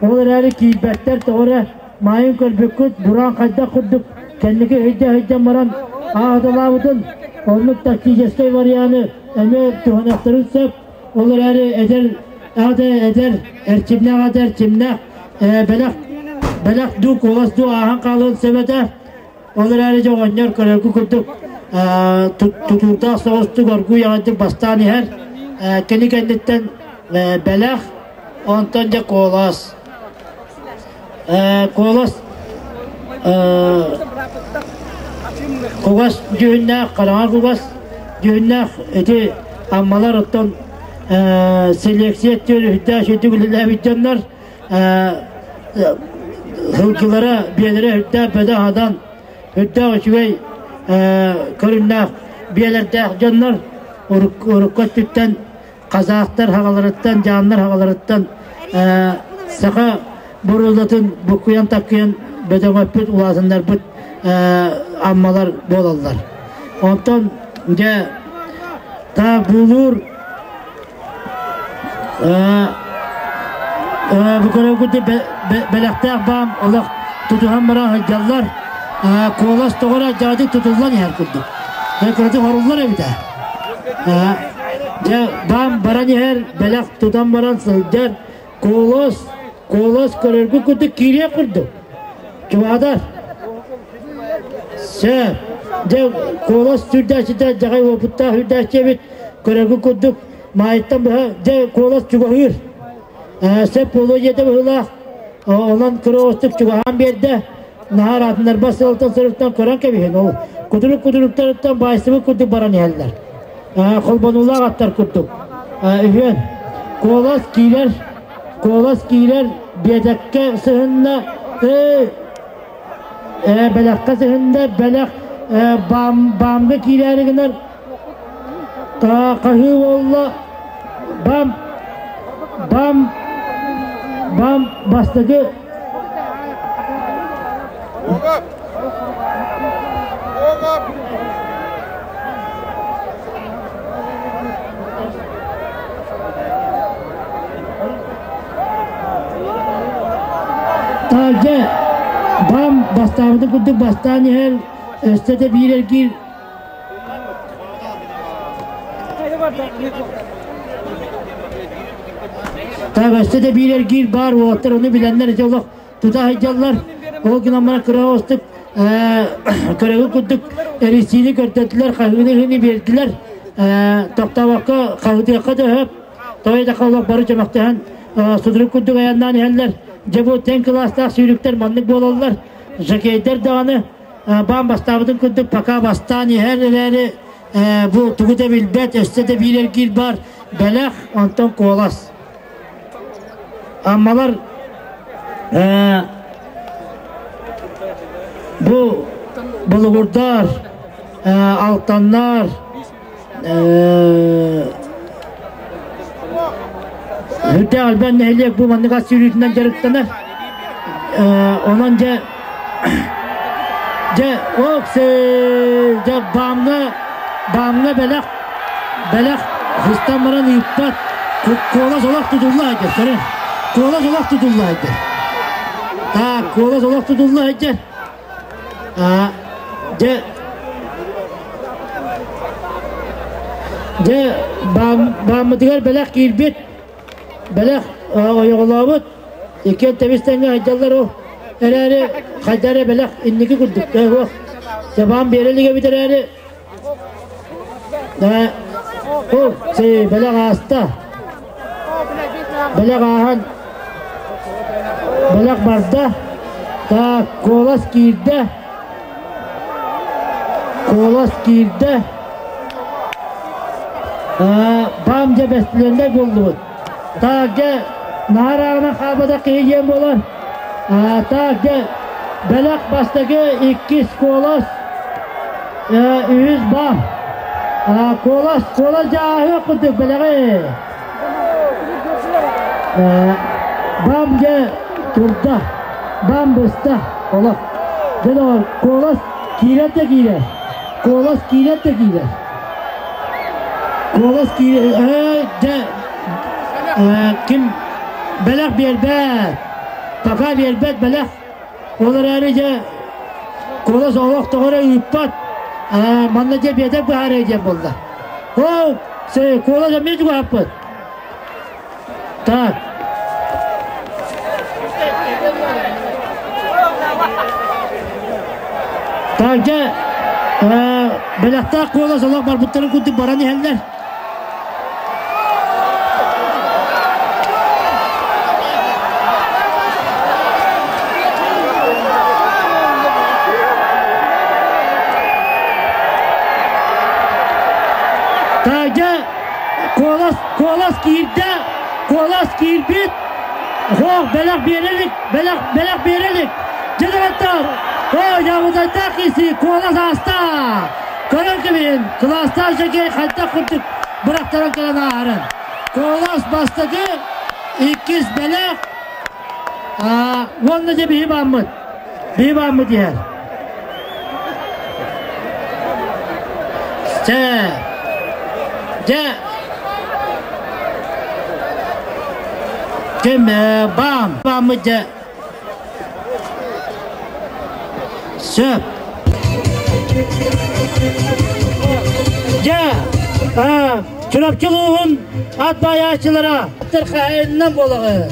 ол эрээри киирбэттэр, тоҕо эрэ маайын көрбүккүт, бураан хайдах курдук кэнники өйдө-өйдөн баран ааталаабытын, оннук тактическай варианы эмиэ туһаныахтарын сөп, ол эрээри эдэр аата эдэр, эрчимнээх аата эрчимнээх, бэлэх, бэлэх дуу, куолас дуу ааһан хаалыан сөп этэ. Ол эрээри дьэ оҕонньор көрөргү курдук тутуурдаах соҕустук оргууй аҕайдык бастаан иһэр. Кини кэнниттэн бэлэх, онтон дьэ куолас. Куолас кугас дьүһүннээх, хараҥа кугас дьүһүннээх ити аммалар оттон селекция өттүгэр үрдээх үрдүк үлэлээбит дьоннор сылгылара биэлэрэ үрдээх бөдөҥ адан үрдээх үчүгэй көрүҥнээх биэлэрдээх дьоннор урукку өттүттэн казахтар хаҕаларыттан дьаамнар хаҕаларыттан саха боруодатын буккуйан таккыйан бөдөҥөппүт улаатыннарбыт аммалар буолаллар. Онтон дьэ та буулуур Бу көрөргүт бэлэхтээх баам олох тутуһан баран сылдьаллар. Куолас тоҕо эрэ дьаадьык тутуллан иһэр курдук. Дьэ кыратык хоруллар эбит ээ. Дьэ баам баран иһэр, бэлэх тутан баран сылдьар. Куолас. Куолас көрөргө курдук киириэх курдук. Чугадар. Сөп. Дьэ, куолас сүрдээччитэ дьаҕай уопуттаах үрдээччи эбит. Көрөргө курдук маайыттан быһа дьэ куолас чугаһыыр. Сөп буолуо диэтэ быһыылаах. Онон кыра оҕустук чугаһаан биэрдэ. Наһаа ыраатыннарбат сыалтан сырыттан көрөн кэбиһин. Ол кутурук кутуруктарыттан баайсыбыт курдук баран иһэллэр. Холбонуулаах аттар курдук. Үһүөн. Куолас киирэр. Куолас киирэр. Биэтэккэ сыһынна. Бэлэххэ сыһынна. Бэлэх баамга киирээри гынар. Хаһыы буолла. Бам бам бам бастакы Таһырдьа бам бастаабытын курдук бастаан иһэр, өссө да биир эргиир Так, өссө да биир эргиир баар уолаттар ону билэннэр ити олох тута сылдьаллар. Ол гынан баран кыра оҕустук көрөгү курдук эрийсиини көрдөтүлэр, хаһыыны-ыһыыны биэрдилэр. Тохтообокко хаһыытыахха да сөп. Тоҕо диэтэххэ олох бары чөмөхтөһөн судурук курдук айаннаан иһэллэр. Дьэ бу тэҥ кылаастаах сүүрүктэр маннык буолаллар. Жокейдэр даҕаны баан бастаабытын курдук пока бастаан иһэр эрээри бу тугу да билбэт, өссө да биир эргиир баар бэлэх, онтон куолас. Аммалар бу Болугурдар, Алтаннар, Үрдээх элбэх нэһилиэк бу маннык ас сүүрүүтүнэн дьарыктанар. Онон дьэ дьэ дьэ баамҥа баамҥа бэлэх бэлэх хыстан баран ыыппат. Куолас олох тутулла сылдьар, көрүн. Куолас олох тутулла сылдьар. Так, куолас олох тутулла сылдьар. Дьэ, дьэ бааммытыгар бэлэх киирбит, бэлэх ойоҕолообут, иккиэн тэбис тэҥҥэ сылдьаллар ол эрээри хайда эрэ бэлэх инники курдук суох. Дьэ баам биэрэ илик эбит эрээри, ол бэлэх ааста. Бэлэх ааһан бэлэх барда. Так, куолас киирдэ. Куолас киирдэ. Баам дьэ бэстилиэннэй буоллубут. Так, дьэ, наһаа ырааҕынан хаалбатах киһи диэн буолар. Так, дьэ, бэлэх бастакы, иккис куолас, үһүс баам. Куолас, куолас дьэ ааһыах курдук бэлэҕи. Бам дьэ турда, бам быста, олох. Дьэ доҕор, куолас киирэр да киирэр, куолас киирэр да киирэр. Куолас киирэр, дьэ, ким бэлэх биэрбэт, пока биэрбэт бэлэх. Ол эрээри дьэ, куолас олох тоҕо эрэ ыыппат, манна дьэ биэтэк быһаарыа диэн буолла. Оо, куолас эмиэ чугаһаппыт. Так. Так, дьэ, бэлэхтээх куолас олох барбыттарын курдук баран иһэллэр. Таайдьа куолас, куолас киирдэ, куолас киирбит. Хоох, бэлэх биэрэлик, бэлэх, бэлэх биэрэлик. Дьэ доҕоттор, оо, дьабытайтаах киси куолас ааста. Көрөн кэбиһин, кылаастаах дьэкэй хайдах курдук бырахтаран кэлэн ааһарын. Куолас бастакы, иккис бэлэх, уонна дьэ биһи бааммыт. Биһи бааммыт иһэр. Чэ, дьэ, ким баам, бааммыт дьэ. Сөп. Дьэ, Чурапчы улууһун ат баайааччылара хаһайынынан буолаҕы.